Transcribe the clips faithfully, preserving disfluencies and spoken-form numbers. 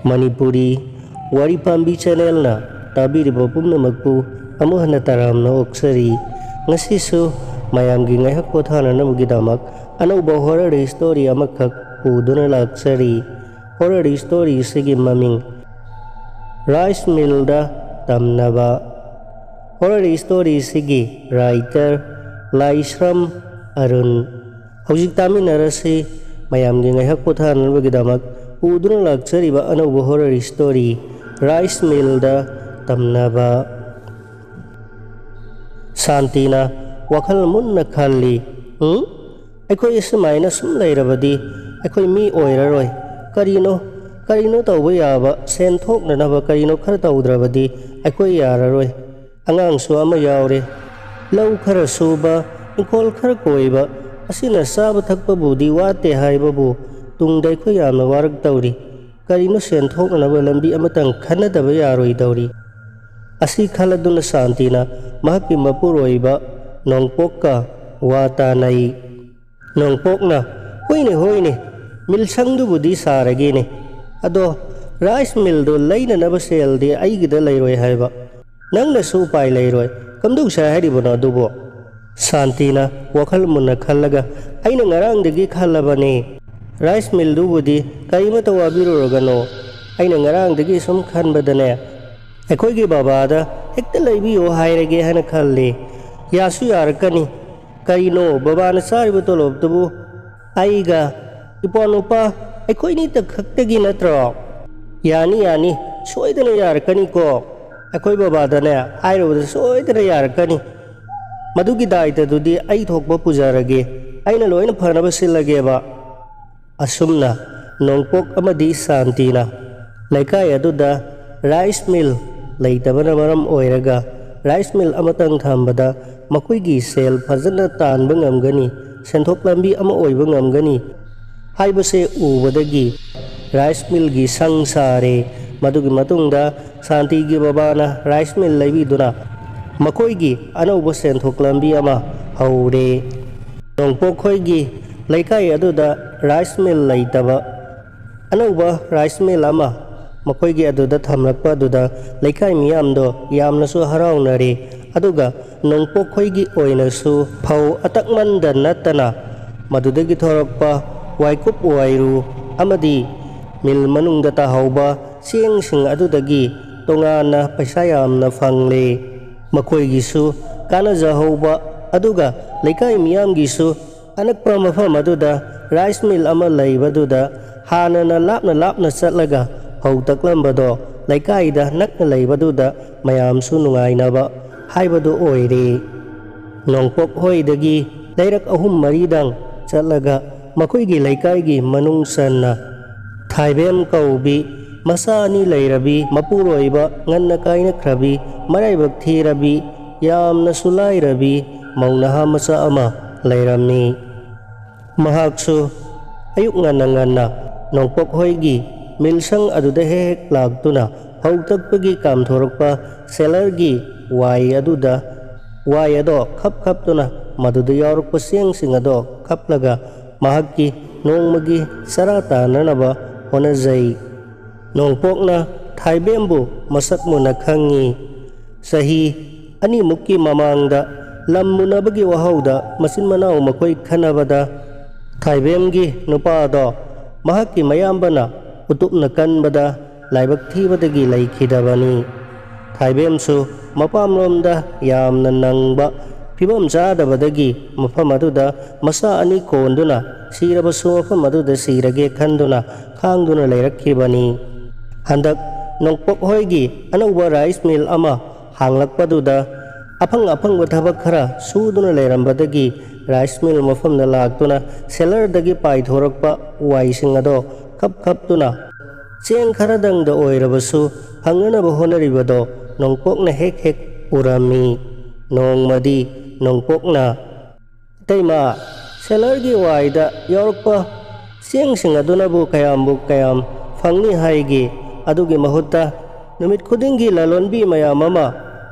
ꯃꯅꯤꯄꯨꯔꯤ ꯋꯥꯔꯤ ꯄꯥꯝꯕꯤ ꯆꯦꯅꯦꯜꯅ ꯇꯥꯕꯤꯔꯤꯕ ꯄꯨꯝꯅꯃꯛꯄꯨ ꯑꯃꯨꯛ ꯍꯟꯅ ꯇꯔꯥꯝꯅ ꯑꯣꯛꯆꯔꯤ꯫ ꯉꯁꯤꯁꯨ ꯃꯌꯥꯝꯒꯤ ꯉꯥꯏꯍꯥꯛ ꯄꯣꯊꯥꯅꯅꯕꯒꯤꯗꯃꯛ ꯑꯅꯧꯕ ꯍꯣꯔꯔ ꯁ꯭ꯇꯣꯔꯤ ꯑꯃꯈꯛ ꯄꯨꯗꯨꯅ ꯂꯥꯛꯆꯔꯤ꯫ ꯍꯣꯔꯔ ꯁ꯭ꯇꯣꯔꯤ ꯑꯁꯤꯒꯤ ꯃꯃꯤꯡ ꯔꯥꯏꯁ ꯃꯤꯜꯗ ꯇꯝꯅꯕ꯫ ꯍꯣꯔꯔ ꯁ꯭ꯇꯣꯔꯤ ꯑꯁꯤꯒꯤ ꯔꯥꯏꯇꯔ ꯂꯥꯏꯁ꯭ꯔꯝ ꯑꯔꯨꯟ꯫ ꯍꯧꯖꯤꯛ ꯇꯥꯃꯤꯟꯅꯔꯁꯤ꯫ ꯃꯌꯥꯝꯒꯤ ꯉꯥꯏꯍꯥꯛ ꯄꯣꯊꯥꯅꯅꯕꯒꯤꯗꯃꯛ ꯄꯨꯗꯨꯅ ꯂꯥꯛꯆꯔꯤꯕ ꯑꯅꯧꯕ ꯍꯣꯔꯔ ꯁ꯭ꯇꯣꯔꯤ ꯔꯥꯏꯁ ꯃꯤꯜꯗ ꯇꯝꯅꯕ꯫ ꯁꯥꯟꯇꯤꯅ ꯋꯥꯈꯜ ꯃꯨꯟꯅ ꯈꯜꯂꯤ꯫ "ꯎꯝ? ꯑꯩꯈꯣꯏ ꯑꯁꯨꯃꯥꯏꯅ ꯁꯨꯝ ꯂꯩꯔꯕꯗꯤ ꯑꯩꯈꯣꯏ ꯃꯤ ꯑꯣꯏꯔꯔꯣꯏ꯫ ꯀꯔꯤꯅꯣ, ꯀꯔꯤꯅꯣ ꯇꯧꯕ ꯌꯥꯕ, ꯁꯦꯟ ꯊꯣꯛꯅꯅꯕ ꯀꯔꯤꯅꯣ ꯈꯔ ꯇꯧꯗ꯭ꯔꯕꯗꯤ ꯑꯩꯈꯣꯏ ꯌꯥꯔꯔꯣꯏ꯫ ꯑꯉꯥꯡꯁꯨ ꯑꯃ ꯌꯥꯎꯔꯦ꯫ ꯂꯧ ꯈꯔ ꯁꯨꯕ, ꯏꯪꯈꯣꯜ ꯈꯔ ꯀꯣꯏꯕ, ꯑꯁꯤꯅ ꯆꯥꯕ ꯊꯛꯄꯕꯨꯗꯤ ꯋꯥꯠꯇꯦ ꯍꯥꯏꯕꯕꯨ ꯇꯨꯡꯗ ꯑꯩꯈꯣꯏ ꯌꯥꯝꯅ ꯋꯥꯔꯛꯇꯧꯔꯤ꯫ ꯀꯔꯤꯅꯣ ꯁꯦꯟ ꯊꯣꯛꯅꯅꯕ ꯂꯝꯕꯤ ꯑꯃꯇꯪ ꯈꯟꯅꯗꯕ ꯌꯥꯔꯣꯏꯗꯧꯔꯤ?" ꯑꯁꯤ ꯈꯜꯂꯗꯨꯅ ꯁꯥꯟꯇꯤꯅ ꯃꯍꯥꯛꯀꯤ ꯃꯄꯨꯔꯣꯏꯕ ꯅꯣꯡꯄꯣꯛꯀ ꯋꯥ ꯇꯥꯅꯩ꯫ ꯅꯣꯡꯄꯣꯛꯅ, "ꯍꯣꯏꯅꯦ, ꯍꯣꯏꯅꯦ, ꯃꯤꯜꯁꯪꯗꯨꯕꯨꯗꯤ ꯁꯥꯔꯒꯦꯅꯦ꯫ ꯑꯗꯣ ꯔꯥꯏꯁ ꯃꯤꯜꯗꯣ ꯂꯩꯅꯅꯕ ꯁꯦꯜꯗꯤ ꯑꯩꯒꯤꯗ ꯂꯩꯔꯣꯏ ꯍꯥꯏꯕ꯫ ꯅꯪꯅꯁꯨ ꯎꯄꯥꯏ ꯂꯩꯔꯣꯏ꯫ ꯀꯝꯗꯧꯁꯦ ꯍꯥꯏꯔꯤꯕꯅꯣ ꯑꯗꯨꯕꯣ?" ꯁꯥꯟꯇꯤꯅ ꯋꯥꯈꯜ ꯃꯨꯟꯅ ꯈꯜꯂꯒ, "ꯑꯩꯅ ꯉꯔꯥꯡꯗꯒꯤ ꯈꯜꯂꯕꯅꯦ꯫ ꯔꯥꯏꯁ ꯃꯤꯜꯗꯨꯕꯨꯗꯤ ꯀꯔꯤꯃꯠꯇ ꯋꯥꯕꯤꯔꯨꯔꯒꯅꯣ꯫ ꯑꯩꯅ ꯉꯔꯥꯡꯗꯒꯤ ꯁꯨꯝ ꯈꯟꯕꯗꯅꯦ, ꯑꯩꯈꯣꯏꯒꯤ ꯕꯕꯥꯗ ꯍꯦꯛꯇ ꯂꯩꯕꯤꯌꯣ ꯍꯥꯏꯔꯒꯦ ꯍꯥꯏꯅ ꯈꯜꯂꯤ꯫ ꯌꯥꯁꯨ ꯌꯥꯔꯛꯀꯅꯤ꯫ ꯀꯔꯤꯅꯣ ꯕꯕꯥꯅ ꯆꯥꯔꯤꯕ ꯇꯣꯂꯣꯞꯇꯨꯕꯨ ꯑꯩꯒ ꯏꯄ꯭ꯋꯥ ꯅꯨꯄꯥ ꯑꯩꯈꯣꯏꯅꯤꯇ ꯈꯛꯇꯒꯤ ꯅꯠꯇ꯭ꯔꯣ? ꯌꯥꯅꯤ, ꯌꯥꯅꯤ, ꯁꯣꯏꯗꯅ ꯌꯥꯔꯛꯀꯅꯤꯀꯣ꯫ ꯑꯩꯈꯣꯏ ꯕꯕꯥꯗꯅꯦ ꯍꯥꯏꯔꯨꯕꯗ ꯁꯣꯏꯗꯅ ꯌꯥꯔꯛꯀꯅꯤ꯫ ꯃꯗꯨꯒꯤ ꯗꯥꯏꯇꯗꯨꯗꯤ ꯑꯩ ꯊꯣꯛꯄ ꯄꯨꯖꯔꯒꯦ꯫ ꯑꯩꯅ ꯂꯣꯏꯅ ꯐꯅꯕ ꯁꯤꯜꯂꯒꯦꯕ꯫" ꯑꯁꯨꯝꯅ ꯅꯣꯡꯄꯣꯛ ꯑꯃꯗꯤ ꯁꯥꯟꯇꯤꯅ ꯂꯩꯀꯥꯏ ꯑꯗꯨꯗ ꯔꯥꯏꯁ ꯃꯤꯜ ꯂꯩꯇꯕꯅ ꯃꯔꯝ ꯑꯣꯏꯔꯒ ꯔꯥꯏꯁ ꯃꯤꯜ ꯑꯃꯇꯪ ꯊꯝꯕꯗ ꯃꯈꯣꯏꯒꯤ ꯁꯦꯜ ꯐꯖꯅ ꯇꯥꯟꯕ ꯉꯝꯒꯅꯤ, ꯁꯦꯟꯊꯣꯛ ꯂꯝꯕꯤ ꯑꯃ ꯑꯣꯏꯕ ꯉꯝꯒꯅꯤ ꯍꯥꯏꯕꯁꯦ ꯎꯕꯗꯒꯤ ꯔꯥꯏꯁ ꯃꯤꯜꯒꯤ ꯁꯪ ꯁꯥꯔꯦ꯫ ꯃꯗꯨꯒꯤ ꯃꯇꯨꯡꯗ ꯁꯥꯟꯇꯤꯒꯤ ꯕꯕꯥꯅ ꯔꯥꯏꯁ ꯃꯤꯜ ꯂꯩꯕꯤꯗꯨꯅ ꯃꯈꯣꯏꯒꯤ ꯑꯅꯧꯕ ꯁꯦꯟꯊꯣꯛ ꯂꯝꯕꯤ ꯑꯃ ꯍꯧꯔꯦ꯫ ꯅꯣꯡꯄꯣꯛ ꯈꯣꯏꯒꯤ ꯂꯩꯀꯥꯏ ꯑꯗꯨꯗ ꯔꯥꯏꯁ ꯃꯤꯜ ꯂꯩꯇꯕ ꯑꯅꯧꯕ ꯔꯥꯏꯁ ꯃꯤꯜ ꯑꯃ ꯃꯈꯣꯏꯒꯤ ꯑꯗꯨꯗ ꯊꯝꯂꯛꯄ ꯑꯗꯨꯗ ꯂꯩꯀꯥꯏ ꯃꯤꯌꯥꯝꯗꯣ ꯌꯥꯝꯅꯁꯨ ꯍꯔꯥꯎꯅꯔꯦ꯫ ꯑꯗꯨꯒ ꯅꯣꯡꯄꯣꯛ ꯈꯣꯏꯒꯤ ꯑꯣꯏꯅꯁꯨ ꯐꯧ ꯑꯇꯛꯃꯟꯗ ꯅꯠꯇꯅ ꯃꯗꯨꯗꯒꯤ ꯊꯣꯔꯛꯄ ꯋꯥꯏꯀꯨꯞ ꯋꯥꯏꯔꯨ ꯑꯃꯗꯤ ꯃꯤꯜ ꯃꯅꯨꯡꯗ ꯇꯥꯍꯧꯕ ꯆꯦꯡꯁꯤꯡ ꯑꯗꯨꯗꯒꯤ ꯇꯣꯉꯥꯟꯅ ꯄꯩꯁꯥ ꯌꯥꯝꯅ ꯐꯪꯂꯦ꯫ ꯃꯈꯣꯏꯒꯤꯁꯨ ꯀꯥꯟꯅꯖꯍꯧꯕ, ꯑꯗꯨꯒ ꯂꯩꯀꯥꯏ ꯃꯤꯌꯥꯝꯒꯤꯁꯨ ꯑꯅꯛꯄ ꯃꯐꯝ ꯑꯗꯨꯗ ꯔꯥꯏꯁ ꯃꯤꯜ ꯑꯃ ꯂꯩꯕꯗꯨꯗ ꯍꯥꯟꯅꯅ ꯂꯥꯞꯅ ꯂꯥꯞꯅ ꯆꯠꯂꯒ ꯐꯧ ꯇꯛꯂꯝꯕꯗꯣ ꯂꯩꯀꯥꯏꯗ ꯅꯛꯅ ꯂꯩꯕꯗꯨꯗ ꯃꯌꯥꯝꯁꯨ ꯅꯨꯡꯉꯥꯏꯅꯕ ꯍꯥꯏꯕꯗꯨ ꯑꯣꯏꯔꯦ꯫ ꯅꯣꯡꯄꯣꯛ ꯍꯣꯏꯗꯒꯤ ꯂꯩꯔꯛ ꯑꯍꯨꯝ ꯃꯔꯤꯗꯪ ꯆꯠꯂꯒ ꯃꯈꯣꯏꯒꯤ ꯂꯩꯀꯥꯏꯒꯤ ꯃꯅꯨꯡ ꯆꯟꯅ ꯊꯥꯏꯕꯦꯝ ꯀꯧꯕꯤ, ꯃꯆꯥ ꯑꯅꯤ ꯂꯩꯔꯕꯤ, ꯃꯄꯨꯔꯣꯏꯕ ꯉꯟꯅ ꯀꯥꯏꯅꯈ꯭ꯔꯕꯤ, ꯃꯔꯥꯏꯕꯛ ꯊꯤꯔꯕꯤ, ꯌꯥꯝꯅꯁꯨ ꯂꯥꯏꯔꯕꯤ ꯃꯧ ꯅꯍꯥ ꯃꯆꯥ ꯑꯃ ꯂꯩꯔꯝꯃꯤ꯫ ꯃꯍꯥꯛꯁꯨ ꯑꯌꯨꯛ ꯉꯟꯅ ꯉꯟꯅ ꯅꯣꯡꯄꯣꯛ ꯍꯣꯏꯒꯤ ꯃꯤꯜꯁꯪ ꯑꯗꯨꯗ ꯍꯦꯛ ꯍꯦꯛ ꯂꯥꯛꯇꯨꯅ ꯐꯧ ꯇꯛꯄꯒꯤ ꯀꯥꯝꯊꯣꯔꯛꯄ ꯁꯦꯂꯔꯒꯤ ꯋꯥꯏ ꯑꯗꯨꯗ, ꯋꯥꯏ ꯑꯗꯣ ꯈꯞ ꯈꯞꯇꯨꯅ ꯃꯗꯨꯗ ꯌꯥꯎꯔꯛꯄ ꯆꯦꯡꯁꯤꯡ ꯑꯗꯣ ꯈꯞꯂꯒ ꯃꯍꯥꯛꯀꯤ ꯅꯣꯡꯃꯒꯤ ꯆꯔꯥ ꯇꯥꯟꯅꯅꯕ ꯍꯣꯠꯅꯖꯩ꯫ ꯅꯣꯡꯄꯣꯛꯅ ꯊꯥꯏꯕꯦꯝꯕꯨ ꯃꯁꯛ ꯃꯨꯟꯅ ꯈꯪꯉꯤ꯫ ꯆꯍꯤ ꯑꯅꯤꯃꯨꯛꯀꯤ ꯃꯃꯥꯡꯗ ꯂꯝ ꯃꯨꯟꯅꯕꯒꯤ ꯋꯥꯍꯧꯗ ꯃꯆꯤꯟ ꯃꯅꯥꯎ ꯃꯈꯣꯏ ꯈꯟꯅꯕꯗ ꯊꯥꯏꯕꯦꯝꯒꯤ ꯅꯨꯄꯥꯗꯣ ꯃꯍꯥꯛꯀꯤ ꯃꯌꯥꯝꯕꯅ ꯎꯇꯨꯞꯅ ꯀꯟꯕꯗ ꯂꯥꯏꯕꯛ ꯊꯤꯕꯗꯒꯤ ꯂꯩꯈꯤꯗꯕꯅꯤ꯫ ꯊꯥꯏꯕꯦꯝꯁꯨ ꯃꯄꯥꯝꯂꯣꯝꯗ ꯌꯥꯝꯅ ꯅꯪꯕ ꯐꯤꯕꯝ ꯆꯥꯗꯕꯗꯒꯤ ꯃꯐꯝ ꯑꯗꯨꯗ ꯃꯆꯥ ꯑꯅꯤ ꯀꯣꯟꯗꯨꯅ ꯁꯤꯔꯕꯁꯨ ꯃꯐꯝ ꯑꯗꯨꯗ ꯁꯤꯔꯒꯦ ꯈꯟꯗꯨꯅ ꯈꯥꯡꯗꯨꯅ ꯂꯩꯔꯛꯈꯤꯕꯅꯤ꯫ ꯍꯟꯗꯛ ꯅꯣꯡꯄꯣꯛ ꯍꯣꯏꯒꯤ ꯑꯅꯧꯕ ꯔꯥꯏꯁ ꯃꯤꯜ ꯑꯃ ꯍꯥꯡꯂꯛꯄꯗꯨꯗ ꯑꯐꯪ ꯑꯐꯪꯕ ꯊꯕꯛ ꯈꯔ ꯁꯨꯗꯨꯅ ꯂꯩꯔꯝꯕꯗꯒꯤ ꯔꯥꯏꯁ ꯃꯤꯜ ꯃꯐꯝꯗ ꯂꯥꯛꯇꯨꯅ ꯁꯦꯂꯔꯗꯒꯤ ꯄꯥꯏꯊꯣꯔꯛꯄ ꯋꯥꯏꯁꯤꯡ ꯑꯗꯣ ꯈꯞ ꯈꯞꯇꯨꯅ ꯆꯦꯡ ꯈꯔꯗꯪꯗ ꯑꯣꯏꯔꯕꯁꯨ ꯐꯪꯅꯅꯕ ꯍꯣꯠꯅꯔꯤꯕꯗꯣ ꯅꯣꯡꯄꯣꯛꯅ ꯍꯦꯛ ꯍꯦꯛ ꯎꯔꯝꯃꯤ꯫ ꯅꯣꯡꯃꯗꯤ ꯅꯣꯡꯄꯣꯛꯅ, "ꯏꯇꯩꯃ, ꯁꯦꯂꯔꯒꯤ ꯋꯥꯏꯗ ꯌꯥꯎꯔꯛꯄ ꯆꯦꯡꯁꯤꯡ ꯑꯗꯨꯅꯕꯨ ꯀꯌꯥꯝꯕꯨ ꯀꯌꯥꯝ ꯐꯪꯅꯤ ꯍꯥꯏꯒꯦ? ꯑꯗꯨꯒꯤ ꯃꯍꯨꯠꯇ ꯅꯨꯃꯤꯠ ꯈꯨꯗꯤꯡꯒꯤ ꯂꯂꯣꯟꯕꯤ ꯃꯌꯥꯝ ꯑꯃ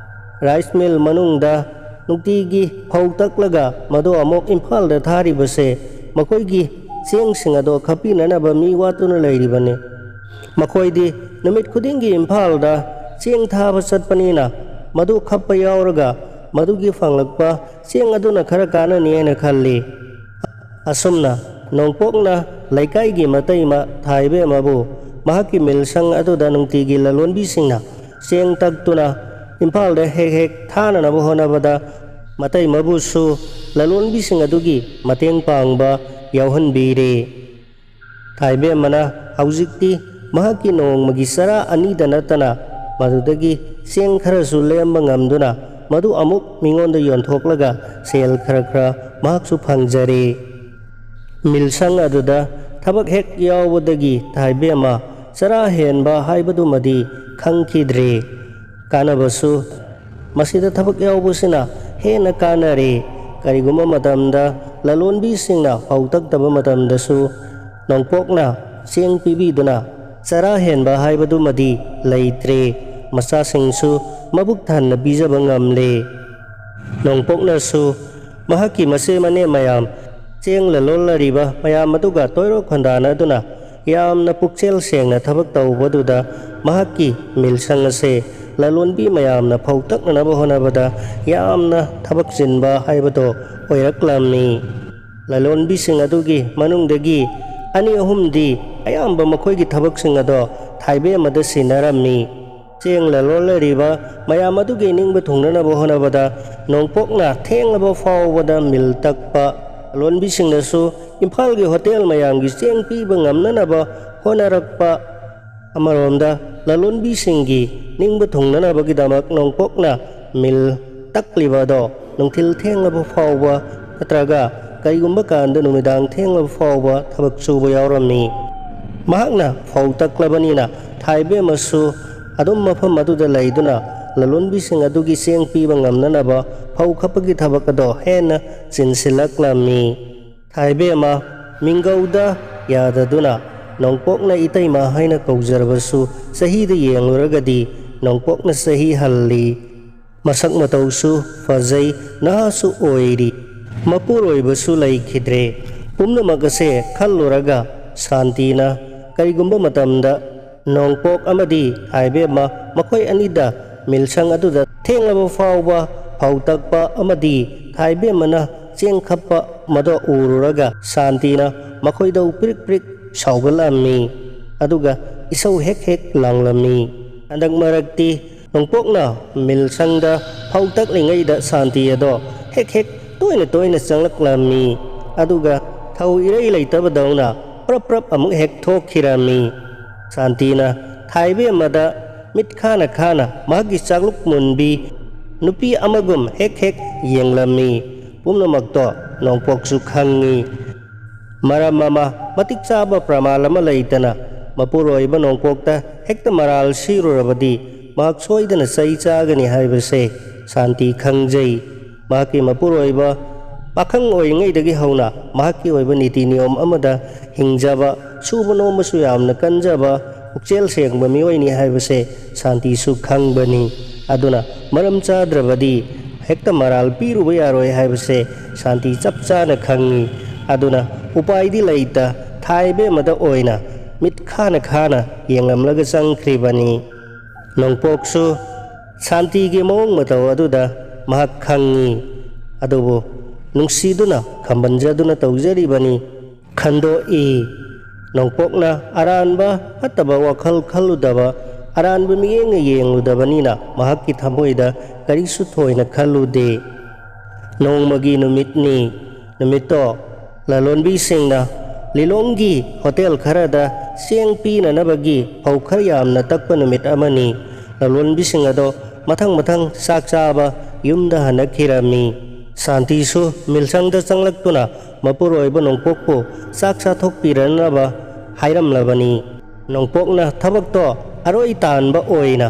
ꯔꯥꯏꯁ ꯃꯤꯜ ꯃꯅꯨꯡꯗ ꯅꯨꯡꯇꯤꯒꯤ ꯐꯧ ꯇꯛꯂꯒ ꯃꯗꯨ ꯑꯃꯨꯛ ꯏꯝꯐꯥꯜꯗ ꯊꯥꯔꯤꯕꯁꯦ ꯃꯈꯣꯏꯒꯤ ꯆꯦꯡꯁꯤꯡ ꯑꯗꯣ ꯈꯞꯄꯤꯅꯅꯕ ꯃꯤ ꯋꯥꯠꯇꯨꯅ ꯂꯩꯔꯤꯕꯅꯤ꯫ ꯃꯈꯣꯏꯗꯤ ꯅꯨꯃꯤꯠ ꯈꯨꯗꯤꯡꯒꯤ ꯏꯝꯐꯥꯜꯗ ꯆꯦꯡ ꯊꯥꯕ ꯆꯠꯄꯅꯤꯅ, ꯃꯗꯨ ꯈꯞꯄ ꯌꯥꯎꯔꯒ ꯃꯗꯨꯒꯤ ꯐꯪꯂꯛꯄ ꯆꯦꯡ ꯑꯗꯨꯅ ꯈꯔ ꯀꯥꯟꯅꯅꯤ ꯍꯥꯏꯅ ꯈꯜꯂꯤ꯫ ꯑꯁꯨꯝꯅ ꯅꯣꯡꯄꯣꯛꯅ ꯂꯩꯀꯥꯏꯒꯤ ꯃꯇꯩꯃ ꯊꯥꯏꯕꯦꯝꯃꯕꯨ ꯃꯍꯥꯛꯀꯤ ꯃꯤꯜꯁꯪ ꯑꯗꯨꯗ ꯅꯨꯡꯇꯤꯒꯤ ꯂꯂꯣꯟꯕꯤꯁꯤꯡꯅ ꯆꯦꯡ ꯇꯛꯇꯨꯅ ꯏꯝꯐꯥꯜꯗ ꯍꯦꯛ ꯍꯦꯛ ꯊꯥꯅꯅꯕ ꯍꯣꯠꯅꯕꯗ, ꯃꯇꯩꯃꯕꯨꯁꯨ ꯂꯂꯣꯟꯕꯤꯁꯤꯡ ꯑꯗꯨꯒꯤ ꯃꯇꯦꯡ ꯄꯥꯡꯕ ꯌꯥꯎꯍꯟꯕꯤꯔꯦ꯫ ꯊꯥꯏꯕꯦꯝꯃꯅ ꯍꯧꯖꯤꯛꯇꯤ ꯃꯍꯥꯛꯀꯤ ꯅꯣꯡꯃꯒꯤ ꯆꯔꯥ ꯑꯅꯤꯗ ꯅꯠꯇꯅ ꯃꯗꯨꯗꯒꯤ ꯆꯦꯡ ꯈꯔꯁꯨ ꯂꯦꯝꯕ ꯉꯝꯗꯨꯅ, ꯃꯗꯨ ꯑꯃꯨꯛ ꯃꯤꯉꯣꯟꯗ ꯌꯣꯟꯊꯣꯛꯂꯒ ꯁꯦꯜ ꯈꯔ ꯈꯔ ꯃꯍꯥꯛꯁꯨ ꯐꯪꯖꯔꯦ꯫ ꯃꯤꯜꯁꯪ ꯑꯗꯨꯗ ꯊꯕꯛ ꯍꯦꯛ ꯌꯥꯎꯕꯗꯒꯤ ꯊꯥꯏꯕꯦꯝꯃ ꯆꯔꯥ ꯍꯦꯟꯕ ꯍꯥꯏꯕꯗꯨꯃꯗꯤ ꯈꯪꯈꯤꯗ꯭ꯔꯦ꯫ ꯀꯥꯟꯅꯕꯁꯨ, ꯃꯁꯤꯗ ꯊꯕꯛ ꯌꯥꯎꯕꯁꯤꯅ ꯍꯦꯟꯅ ꯀꯥꯟꯅꯔꯦ꯫ ꯀꯔꯤꯒꯨꯝꯕ ꯃꯇꯝꯗ ꯂꯂꯣꯟꯕꯤꯁꯤꯡꯅ ꯐꯧ ꯇꯛꯇꯕ ꯃꯇꯝꯗꯁꯨ ꯅꯣꯡꯄꯣꯛꯅ ꯆꯦꯡ ꯄꯤꯕꯤꯗꯨꯅ ꯆꯔꯥ ꯍꯦꯟꯕ ꯍꯥꯏꯕꯗꯨꯃꯗꯤ ꯂꯩꯇ꯭ꯔꯦ꯫ ꯃꯆꯥꯁꯤꯡꯁꯨ ꯃꯕꯨꯛ ꯊꯟꯅ ꯄꯤꯖꯕ ꯉꯝꯂꯦ꯫ ꯅꯣꯡꯄꯣꯛꯅꯁꯨ ꯃꯍꯥꯛꯀꯤ ꯃꯆꯦ ꯃꯅꯦ ꯃꯌꯥꯝ, ꯆꯦꯡ ꯂꯂꯣꯜꯂꯔꯤꯕ ꯃꯌꯥꯝ ꯑꯗꯨꯒ ꯇꯣꯏꯔꯣꯛ ꯈꯣꯟꯗꯥꯅꯗꯨꯅ ꯌꯥꯝꯅ ꯄꯨꯛꯆꯦꯜ ꯁꯦꯡꯅ ꯊꯕꯛ ꯇꯧꯕꯗꯨꯗ ꯃꯍꯥꯛꯀꯤ ꯃꯤꯜꯁꯪ ꯑꯁꯦ ꯂꯂꯣꯟꯕꯤ ꯃꯌꯥꯝꯅ ꯐꯧ ꯇꯛꯅꯅꯕ ꯍꯣꯠꯅꯕꯗ ꯌꯥꯝꯅ ꯊꯕꯛ ꯆꯤꯟꯕ ꯍꯥꯏꯕꯗꯣ ꯑꯣꯏꯔꯛꯂꯝꯃꯤ꯫ ꯂꯂꯣꯟꯕꯤꯁꯤꯡ ꯑꯗꯨꯒꯤ ꯃꯅꯨꯡꯗꯒꯤ ꯑꯅꯤ ꯑꯍꯨꯝꯗꯤ ꯑꯌꯥꯝꯕ ꯃꯈꯣꯏꯒꯤ ꯊꯕꯛꯁꯤꯡ ꯑꯗꯣ ꯊꯥꯏꯕꯦꯝꯃꯗ ꯁꯤꯟꯅꯔꯝꯃꯤ꯫ ꯆꯦꯡ ꯂꯂꯣꯜꯂꯔꯤꯕ ꯃꯌꯥꯝ ꯑꯗꯨꯒꯤ ꯅꯤꯡꯕ ꯊꯨꯡꯅꯅꯕ ꯍꯣꯠꯅꯕꯗ ꯅꯣꯡꯄꯣꯛꯅ ꯊꯦꯡꯂꯕ ꯐꯥꯎꯕꯗ ꯃꯤꯜ ꯇꯛꯄ, ꯂꯂꯣꯟꯕꯤꯁꯤꯡꯅꯁꯨ ꯏꯝꯐꯥꯜꯒꯤ ꯍꯣꯇꯦꯜ ꯃꯌꯥꯝꯒꯤ ꯆꯦꯡ ꯄꯤꯕ ꯉꯝꯅꯅꯕ ꯍꯣꯠꯅꯔꯛꯄ, ꯑꯃꯔꯣꯝꯗ ꯂꯂꯣꯟꯕꯤꯁꯤꯡꯒꯤ ꯅꯤꯡꯕ ꯊꯨꯡꯅꯅꯕꯒꯤꯗꯃꯛ ꯅꯣꯡꯄꯣꯛꯅ ꯃꯤꯜ ꯇꯛꯂꯤꯕ ꯑꯗꯣ ꯅꯨꯡꯊꯤꯜ ꯊꯦꯡꯂꯕ ꯐꯥꯎꯕ ꯅꯠꯇ꯭ꯔꯒ ꯀꯔꯤꯒꯨꯝꯕ ꯀꯥꯟꯗ ꯅꯨꯃꯤꯗꯥꯡ ꯊꯦꯡꯂꯕ ꯐꯥꯎꯕ ꯊꯕꯛ ꯁꯨꯕ ꯌꯥꯎꯔꯝꯃꯤ꯫ ꯃꯍꯥꯛꯅ ꯐꯧ ꯇꯛꯂꯕꯅꯤꯅ ꯊꯥꯏꯕꯦꯝꯃꯁꯨ ꯑꯗꯨꯝ ꯃꯐꯝ ꯑꯗꯨꯗ ꯂꯩꯗꯨꯅ ꯂꯂꯣꯟꯕꯤꯁꯤꯡ ꯑꯗꯨꯒꯤ ꯆꯦꯡ ꯄꯤꯕ ꯉꯝꯅꯅꯕ ꯐꯧ ꯈꯞꯄꯒꯤ ꯊꯕꯛ ꯑꯗꯣ ꯍꯦꯟꯅ ꯆꯤꯟꯁꯤꯜꯂꯛꯂꯝꯃꯤ꯫ ꯊꯥꯏꯕꯦꯝꯃ ꯃꯤꯡꯒꯧꯗ ꯌꯥꯗꯗꯨꯅ ꯅꯣꯡꯄꯣꯛꯅ ꯏꯇꯩꯃ ꯍꯥꯏꯅ ꯀꯧꯖꯔꯕꯁꯨ ꯆꯍꯤꯗ ꯌꯦꯡꯂꯨꯔꯒꯗꯤ ꯅꯣꯡꯄꯣꯛꯅ ꯆꯍꯤ ꯍꯜꯂꯤ꯫ ꯃꯁꯛ ꯃꯇꯧꯁꯨ ꯐꯖꯩ, ꯅꯍꯥꯁꯨ ꯑꯣꯏꯔꯤ꯫ ꯃꯄꯨꯔꯣꯏꯕꯁꯨ ꯂꯩꯈꯤꯗ꯭ꯔꯦ꯫ ꯄꯨꯝꯅꯃꯛ ꯑꯁꯦ ꯈꯜꯂꯨꯔꯒ ꯁꯥꯟꯇꯤꯅ ꯀꯔꯤꯒꯨꯝꯕ ꯃꯇꯝꯗ ꯅꯣꯡꯄꯣꯛ ꯑꯃꯗꯤ ꯊꯥꯏꯕꯦꯝꯃ ꯃꯈꯣꯏ ꯑꯅꯤꯗ ꯃꯤꯜꯁꯪ ꯑꯗꯨꯗ ꯊꯦꯡꯂꯕ ꯐꯥꯎꯕ ꯐꯧ ꯇꯛꯄ ꯑꯃꯗꯤ ꯊꯥꯏꯕꯦꯝꯃꯅ ꯆꯦꯡ ꯈꯞꯄ ꯃꯗꯨ ꯎꯔꯨꯔꯒ ꯁꯥꯟꯇꯤꯅ ꯃꯈꯣꯏꯗ ꯄ꯭ꯔꯤꯛ ꯄ꯭ꯔꯤꯛ ꯁꯥꯎꯒꯠꯂꯝꯃꯤ꯫ ꯑꯗꯨꯒ ꯏꯁꯧ ꯍꯦꯛ ꯍꯦꯛ ꯂꯥꯡꯂꯝꯃꯤ꯫ ꯍꯟꯗꯛ ꯃꯔꯛꯇꯤ ꯅꯣꯡꯄꯣꯛꯅ ꯃꯤꯜꯁꯪꯗ ꯐꯧ ꯇꯛꯂꯤꯉꯩꯗ ꯁꯥꯟꯇꯤ ꯑꯗꯣ ꯍꯦꯛ ꯍꯦꯛ ꯇꯣꯏꯅ ꯇꯣꯏꯅ ꯆꯪꯂꯛꯂꯝꯃꯤ꯫ ꯑꯗꯨꯒ ꯊꯧ ꯏꯔꯩ ꯂꯩꯇꯕꯗꯧꯅ ꯄ꯭ꯔꯞ ꯄ꯭ꯔꯞ ꯑꯃꯨꯛ ꯍꯦꯛ ꯊꯣꯛꯈꯤꯔꯝꯃꯤ꯫ ꯁꯥꯟꯇꯤꯅ ꯊꯥꯏꯕꯦꯝꯃꯗ ꯃꯤꯠ ꯈꯥꯅ ꯈꯥꯅ ꯃꯍꯥꯛꯀꯤ ꯆꯥꯛꯂꯨꯛ ꯃꯨꯟꯕꯤ ꯅꯨꯄꯤ ꯑꯃꯒꯨꯝ ꯍꯦꯛ ꯍꯦꯛ ꯌꯦꯡꯂꯝꯃꯤ꯫ ꯄꯨꯝꯅꯃꯛꯇꯣ ꯅꯣꯡꯄꯣꯛꯁꯨ ꯈꯪꯉꯤ꯫ ꯃꯔꯝ ꯑꯃ, ꯃꯇꯤꯛ ꯆꯥꯕ ꯄ꯭ꯔꯃꯥꯟ ꯑꯃ ꯂꯩꯇꯅ ꯃꯄꯨꯔꯣꯏꯕ ꯅꯣꯡꯄꯣꯛꯇ ꯍꯦꯛꯇ ꯃꯔꯥꯜ ꯁꯤꯔꯨꯔꯕꯗꯤ ꯃꯍꯥꯛ ꯁꯣꯏꯗꯅ ꯆꯩ ꯆꯥꯒꯅꯤ ꯍꯥꯏꯕꯁꯦ ꯁꯥꯟꯇꯤ ꯈꯪꯖꯩ꯫ ꯃꯍꯥꯛꯀꯤ ꯃꯄꯨꯔꯣꯏꯕ ꯄꯥꯈꯪ ꯑꯣꯏꯔꯤꯉꯩꯗꯒꯤ ꯍꯧꯅ ꯃꯍꯥꯛꯀꯤ ꯑꯣꯏꯕ ꯅꯤꯇꯤ ꯅꯤꯌꯣꯝ ꯑꯃꯗ ꯍꯤꯡꯖꯕ, ꯁꯨꯕ ꯅꯣꯝꯕꯁꯨ ꯌꯥꯝꯅ ꯀꯟꯖꯕ, ꯄꯨꯛꯆꯦꯜ ꯁꯦꯡꯕ ꯃꯤꯑꯣꯏꯅꯤ ꯍꯥꯏꯕꯁꯦ ꯁꯥꯟꯇꯤꯁꯨ ꯈꯪꯕꯅꯤ꯫ ꯑꯗꯨꯅ ꯃꯔꯝ ꯆꯥꯗ꯭ꯔꯕꯗꯤ ꯍꯦꯛꯇ ꯃꯔꯥꯜ ꯄꯤꯔꯨꯕ ꯌꯥꯔꯣꯏ ꯍꯥꯏꯕꯁꯦ ꯁꯥꯟꯇꯤ ꯆꯞ ꯆꯥꯅ ꯈꯪꯉꯤ꯫ ꯑꯗꯨꯅ ꯎꯄꯥꯏꯗꯤ ꯂꯩꯇ ꯊꯥꯏꯕꯦꯝꯃꯗ ꯑꯣꯏꯅ ꯃꯤꯠ ꯈꯥꯅ ꯈꯥꯅ ꯌꯦꯡꯂꯝꯂꯒ ꯆꯪꯈ꯭ꯔꯤꯕꯅꯤ꯫ ꯅꯣꯡꯄꯣꯛꯁꯨ ꯁꯥꯟꯇꯤꯒꯤ ꯃꯑꯣꯡ ꯃꯇꯧ ꯑꯗꯨꯗ ꯃꯍꯥꯛ ꯈꯪꯉꯤ꯫ ꯑꯗꯨꯕꯨ ꯅꯨꯡꯁꯤꯗꯨꯅ ꯈꯝꯕꯟꯖꯗꯨꯅ ꯇꯧꯖꯔꯤꯕꯅꯤ꯫ ꯈꯟꯗꯣꯛꯏ꯫ ꯅꯣꯡꯄꯣꯛꯅ ꯑꯔꯥꯟꯕ ꯐꯠꯇꯕ ꯋꯥꯈꯜ ꯈꯜꯂꯨꯗꯕ, ꯑꯔꯥꯟꯕ ꯃꯤꯠꯌꯦꯡꯅ ꯌꯦꯡꯂꯨꯗꯕꯅꯤꯅ ꯃꯍꯥꯛꯀꯤ ꯊꯃꯣꯏꯗ ꯀꯔꯤꯁꯨ ꯊꯣꯏꯅ ꯈꯜꯂꯨꯗꯦ꯫ ꯅꯣꯡꯃꯒꯤ ꯅꯨꯃꯤꯠꯅꯤ꯫ ꯅꯨꯃꯤꯠꯇꯣ ꯂꯂꯣꯟꯕꯤꯁꯤꯡꯅ ꯂꯤꯂꯣꯡꯒꯤ ꯍꯣꯇꯦꯜ ꯈꯔꯗ ꯆꯦꯡ ꯄꯤꯅꯅꯕꯒꯤ ꯐꯧ ꯈꯔ ꯌꯥꯝꯅ ꯇꯛꯄ ꯅꯨꯃꯤꯠ ꯑꯃꯅꯤ꯫ ꯂꯂꯣꯟꯕꯤꯁꯤꯡ ꯑꯗꯣ ꯃꯊꯪ ꯃꯊꯪ ꯆꯥꯛ ꯆꯥꯕ ꯌꯨꯝꯗ ꯍꯟꯅꯈꯤꯔꯝꯃꯤ꯫ ꯁꯥꯟꯇꯤꯁꯨ ꯃꯤꯜꯁꯪꯗ ꯆꯪꯂꯛꯇꯨꯅ ꯃꯄꯨꯔꯣꯏꯕ ꯅꯣꯡꯄꯣꯛꯄꯨ ꯆꯥꯛ ꯆꯥꯊꯣꯛꯄꯤꯔꯅꯕ ꯍꯥꯏꯔꯝꯂꯕꯅꯤ꯫ ꯅꯣꯡꯄꯣꯛꯅ ꯊꯕꯛꯇꯣ ꯑꯔꯣꯏ ꯇꯥꯟꯕ ꯑꯣꯏꯅ,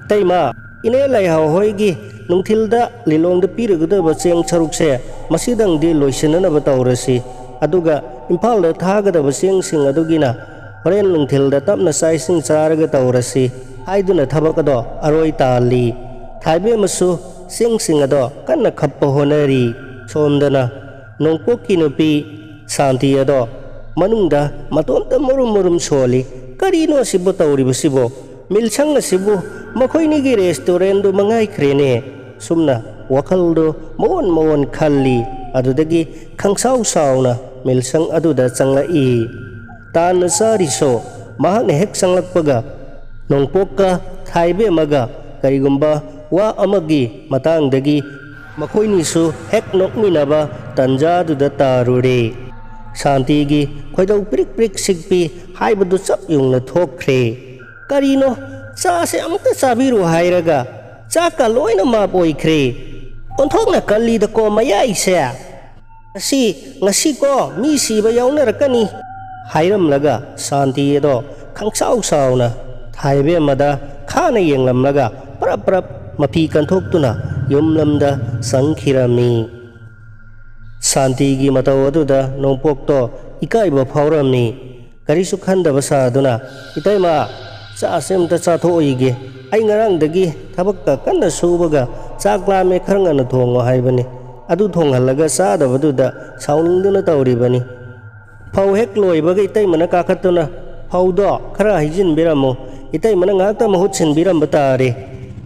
"ꯏꯇꯩꯃ, ꯏꯅꯦ ꯂꯩꯍꯥꯎ ꯍꯣꯏꯒꯤ ꯅꯨꯡꯊꯤꯜꯗ ꯂꯤꯂꯣꯡꯗ ꯄꯤꯔꯨꯒꯗꯕ ꯆꯦꯡ ꯁꯔꯨꯛꯁꯦ ꯃꯁꯤꯗꯪꯗꯤ ꯂꯣꯏꯁꯤꯟꯅꯅꯕ ꯇꯧꯔꯁꯤ꯫ ꯑꯗꯨꯒ ꯏꯝꯐꯥꯜꯗ ꯊꯥꯒꯗꯕ ꯆꯦꯡꯁꯤꯡ ꯑꯗꯨꯒꯤꯅ ꯍꯣꯔꯦꯟ ꯅꯨꯡꯊꯤꯜꯗ ꯇꯞꯅ ꯆꯥꯛ ꯏꯁꯤꯡ ꯆꯥꯔꯒ ꯇꯧꯔꯁꯤ" ꯍꯥꯏꯗꯨꯅ ꯊꯕꯛ ꯑꯗꯣ ꯑꯔꯣꯏ ꯇꯥꯍꯜꯂꯤ꯫ ꯊꯥꯏꯕꯦꯝꯃꯁꯨ ꯆꯦꯡꯁꯤꯡ ꯑꯗꯣ ꯀꯟꯅ ꯈꯞꯄ ꯍꯣꯠꯅꯔꯤ꯫ ꯁꯣꯝꯗꯅ ꯅꯣꯡꯄꯣꯛꯀꯤ ꯅꯨꯄꯤ ꯁꯥꯟꯇꯤ ꯑꯗꯣ ꯃꯅꯨꯡꯗ ꯃꯇꯣꯝꯇ ꯃꯨꯔꯨꯝ ꯃꯨꯔꯨꯝ ꯁꯣꯜꯂꯤ꯫ "ꯀꯔꯤꯅꯣ ꯑꯁꯤꯕꯨ ꯇꯧꯔꯤꯕꯁꯤꯕꯣ? ꯃꯤꯜꯁꯪ ꯑꯁꯤꯕꯨ ꯃꯈꯣꯏꯅꯤꯒꯤ restaurantꯗꯨ ꯃꯉꯥꯏꯈ꯭ꯔꯦꯅꯦ?" ꯁꯨꯝꯅ ꯋꯥꯈꯜꯗꯨ ꯃꯑꯣꯟ ꯃꯑꯣꯟ ꯈꯜꯂꯤ꯫ ꯑꯗꯨꯗꯒꯤ ꯈꯪꯁꯥꯎ ꯁꯥꯎꯅ ꯃꯤꯜꯁꯪ ꯑꯗꯨꯗ ꯆꯪꯂꯛꯏ꯫ ꯇꯥꯟꯅ ꯆꯥꯔꯤꯁꯨ ꯃꯍꯥꯛꯅ ꯍꯦꯛ ꯆꯪꯂꯛꯄꯒ ꯅꯣꯡꯄꯣꯛꯀ ꯊꯥꯏꯕꯦꯝꯃꯒ ꯀꯔꯤꯒꯨꯝꯕ ꯋꯥ ꯑꯃꯒꯤ ꯃꯇꯥꯡꯗꯒꯤ ꯃꯈꯣꯏꯅꯤꯁꯨ ꯍꯦꯛ ꯅꯣꯛꯃꯤꯟꯅꯕ ꯇꯟꯖꯥꯗꯨꯗ ꯇꯥꯔꯨꯔꯦ꯫ ꯁꯥꯟꯇꯤꯒꯤ ꯈꯣꯏꯗꯧ ꯄ꯭ꯔꯤꯛ ꯄ꯭ꯔꯤꯛ ꯁꯤꯛꯄꯤ ꯍꯥꯏꯕꯗꯨ ꯆꯞ ꯌꯨꯡꯅ ꯊꯣꯛꯈ꯭ꯔꯦ꯫ "ꯀꯔꯤꯅꯣ, ꯆꯥꯁꯦ ꯑꯃꯨꯛꯇ ꯆꯥꯕꯤꯔꯨ ꯍꯥꯏꯔꯒ ꯆꯥꯛꯀ ꯂꯣꯏꯅ ꯃꯥꯞ ꯑꯣꯏꯈ꯭ꯔꯦ꯫ ꯑꯣꯟꯊꯣꯛꯅ ꯀꯜꯂꯤꯗꯀꯣ ꯃꯌꯥꯏꯁꯦ꯫ ꯉꯁꯤ, ꯉꯁꯤꯀꯣ ꯃꯤ ꯁꯤꯕ ꯌꯥꯎꯅꯔꯛꯀꯅꯤ" ꯍꯥꯏꯔꯝꯂꯒ ꯁꯥꯟꯇꯤ ꯑꯗꯣ ꯈꯪꯁꯥꯎ ꯁꯥꯎꯅ ꯊꯥꯏꯕꯦꯝꯃꯗ ꯈꯥꯅ ꯌꯦꯡꯂꯝꯂꯒ ꯄ꯭ꯔꯞ ꯄ꯭ꯔꯞ ꯃꯄꯤ ꯀꯟꯊꯣꯛꯇꯨꯅ ꯌꯨꯝꯂꯝꯗ ꯆꯪꯈꯤꯔꯝꯃꯤ꯫ ꯁꯥꯟꯇꯤꯒꯤ ꯃꯇꯧ ꯑꯗꯨꯗ ꯅꯣꯡꯄꯣꯛꯇꯣ ꯏꯀꯥꯏꯕ ꯐꯥꯎꯔꯝꯃꯤ꯫ ꯀꯔꯤꯁꯨ ꯈꯟꯗꯕ ꯁꯥꯗꯨꯅ, "ꯏꯇꯩꯃ, ꯆꯥꯁꯦ ꯑꯝꯇ ꯆꯥꯊꯣꯛꯏꯒꯦ꯫ ꯑꯩ ꯉꯔꯥꯡꯗꯒꯤ ꯊꯕꯛꯀ ꯀꯟꯅ ꯁꯨꯕꯒ ꯆꯥꯛ ꯂꯥꯝꯃꯦ, ꯈꯔ ꯉꯟꯅ ꯊꯣꯡꯉꯣ ꯍꯥꯏꯕꯅꯤ꯫ ꯑꯗꯨ ꯊꯣꯡꯍꯜꯂꯒ ꯆꯥꯗꯕꯗꯨꯗ ꯁꯥꯎꯅꯤꯡꯗꯨꯅ ꯇꯧꯔꯤꯕꯅꯤ꯫ ꯐꯧ ꯍꯦꯛ ꯂꯣꯏꯕꯒ ꯏꯇꯩꯃꯅ ꯀꯥꯈꯠꯇꯨꯅ, 'ꯐꯧꯗꯣ ꯈꯔ ꯍꯩꯖꯤꯟꯕꯤꯔꯝꯃꯨ, ꯏꯇꯩꯃꯅ ꯉꯥꯏꯍꯥꯛꯇ ꯃꯍꯨꯠ ꯁꯤꯟꯕꯤꯔꯝꯕ ꯇꯥꯔꯦ,'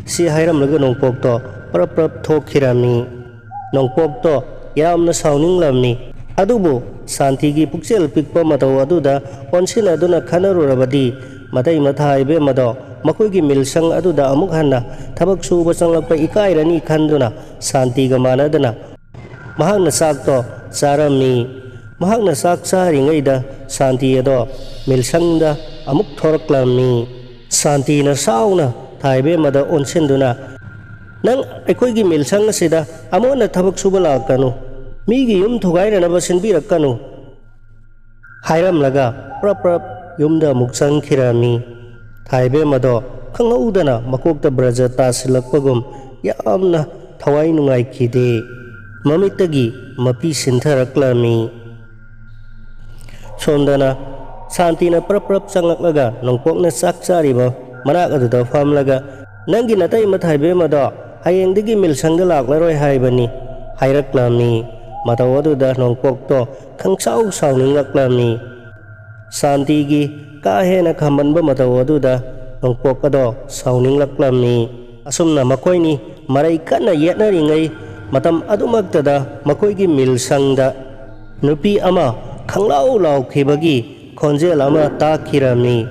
ꯁꯤ ꯍꯥꯏꯔꯝꯂꯒ ꯅꯣꯡꯄꯣꯛꯇꯣ ꯄ꯭ꯔꯞ ꯄ꯭ꯔꯞ ꯊꯣꯛꯈꯤꯔꯝꯃꯤ꯫ ꯅꯣꯡꯄꯣꯛꯇꯣ ꯌꯥꯝꯅ ꯁꯥꯎꯅꯤꯡꯂꯝꯃꯤ꯫ ꯑꯗꯨꯕꯨ ꯁꯥꯟꯇꯤꯒꯤ ꯄꯨꯛꯆꯦꯜ ꯄꯤꯛꯄ ꯃꯇꯧ ꯑꯗꯨꯗ ꯑꯣꯟꯁꯤꯟꯅꯗꯨꯅ ꯈꯟꯅꯔꯨꯔꯕꯗꯤ, ꯃꯇꯩ ꯃꯊꯥ ꯏꯕꯦꯝꯃꯗꯣ ꯃꯈꯣꯏꯒꯤ ꯃꯤꯜꯁꯪ ꯑꯗꯨꯗ ꯑꯃꯨꯛ ꯍꯟꯅ ꯊꯕꯛ ꯁꯨꯕ ꯆꯪꯂꯛꯄ ꯏꯀꯥꯏꯔꯅꯤ ꯈꯟꯗꯨꯅ ꯁꯥꯟꯇꯤꯒ ꯃꯥꯟꯅꯗꯅ ꯃꯍꯥꯛꯅ ꯆꯥꯛꯇꯣ ꯆꯥꯔꯝꯃꯤ꯫ ꯃꯍꯥꯛꯅ ꯆꯥꯛ ꯆꯥꯔꯤꯉꯩꯗ ꯁꯥꯟꯇꯤ ꯑꯗꯣ ꯃꯤꯜꯁꯪꯗ ꯑꯃꯨꯛ ꯊꯣꯔꯛꯂꯝꯃꯤ꯫ ꯁꯥꯟꯇꯤꯅ ꯁꯥꯎꯅ ꯊꯥꯏꯕꯦꯝꯃꯗ ꯑꯣꯟꯁꯤꯟꯗꯨꯅ, "ꯅꯪ ꯑꯩꯈꯣꯏꯒꯤ ꯃꯤꯜꯁꯪ ꯑꯁꯤꯗ ꯑꯃꯨꯛ ꯍꯟꯅ ꯊꯕꯛ ꯁꯨꯕ ꯂꯥꯛꯀꯅꯨ꯫ ꯃꯤꯒꯤ ꯌꯨꯝ ꯊꯨꯒꯥꯏꯅꯅꯕ ꯁꯤꯟꯕꯤꯔꯛꯀꯅꯨ" ꯍꯥꯏꯔꯝꯂꯒ ꯄ꯭ꯔꯞ ꯄ꯭ꯔꯞ ꯌꯨꯝꯗ ꯑꯃꯨꯛ ꯆꯪꯈꯤꯔꯝꯃꯤ꯫ ꯊꯥꯏꯕꯦꯝ ꯑꯗꯣ ꯈꯪꯍꯧꯗꯅ ꯃꯀꯣꯛꯇ ꯕ꯭ꯔꯖ ꯇꯥꯁꯤꯜꯂꯛꯄꯒꯨꯝ ꯌꯥꯝꯅ ꯊꯋꯥꯏ ꯅꯨꯡꯉꯥꯏꯈꯤꯗꯦ꯫ ꯃꯃꯤꯠꯇꯒꯤ ꯃꯄꯤ ꯁꯤꯟꯊꯔꯛꯂꯝꯃꯤ꯫ ꯁꯣꯝꯗꯅ ꯁꯥꯟꯇꯤꯅ ꯄ꯭ꯔꯞ ꯄ꯭ꯔꯞ ꯆꯪꯂꯛꯂꯒ ꯅꯣꯡꯄꯣꯛꯅ ꯆꯥꯛ ꯆꯥꯔꯤꯕ ꯃꯅꯥꯛ ꯑꯗꯨꯗ ꯐꯝꯂꯒ, "ꯅꯪꯒꯤ ꯅꯇꯩꯃ ꯊꯥꯏꯕꯦꯝ ꯑꯗꯣ ꯍꯌꯦꯡꯗꯒꯤ ꯃꯤꯜꯁꯪꯗ ꯂꯥꯛꯂꯔꯣꯏ ꯍꯥꯏꯕꯅꯤ" ꯍꯥꯏꯔꯛꯂꯝꯃꯤ꯫ ꯃꯇꯧ ꯑꯗꯨꯗ ꯅꯣꯡꯄꯣꯛꯇꯣ ꯈꯪꯁꯥꯎ ꯁꯥꯎꯅꯤꯡꯂꯛꯂꯝꯃꯤ꯫ ꯁꯥꯟꯇꯤꯒꯤ ꯀꯥ ꯍꯦꯟꯅ ꯈꯥꯝꯕꯟꯕ ꯃꯇꯧ ꯑꯗꯨꯗ ꯅꯣꯡꯄꯣꯛ ꯑꯗꯣ ꯁꯥꯎꯅꯤꯡꯂꯛꯂꯝꯃꯤ꯫ ꯑꯁꯨꯝꯅ ꯃꯈꯣꯏꯅꯤ ꯃꯔꯩ ꯀꯟꯅ ꯌꯦꯠꯅꯔꯤꯉꯩ ꯃꯇꯝ ꯑꯗꯨꯃꯛꯇꯗ ꯃꯈꯣꯏꯒꯤ ꯃꯤꯜꯁꯪꯗ ꯅꯨꯄꯤ ꯑꯃ ꯈꯪꯂꯥꯎ ꯂꯥꯎꯈꯤꯕꯒꯤ ꯈꯣꯟꯖꯦꯜ ꯑꯃ ꯇꯥꯈꯤꯔꯝꯃꯤ꯫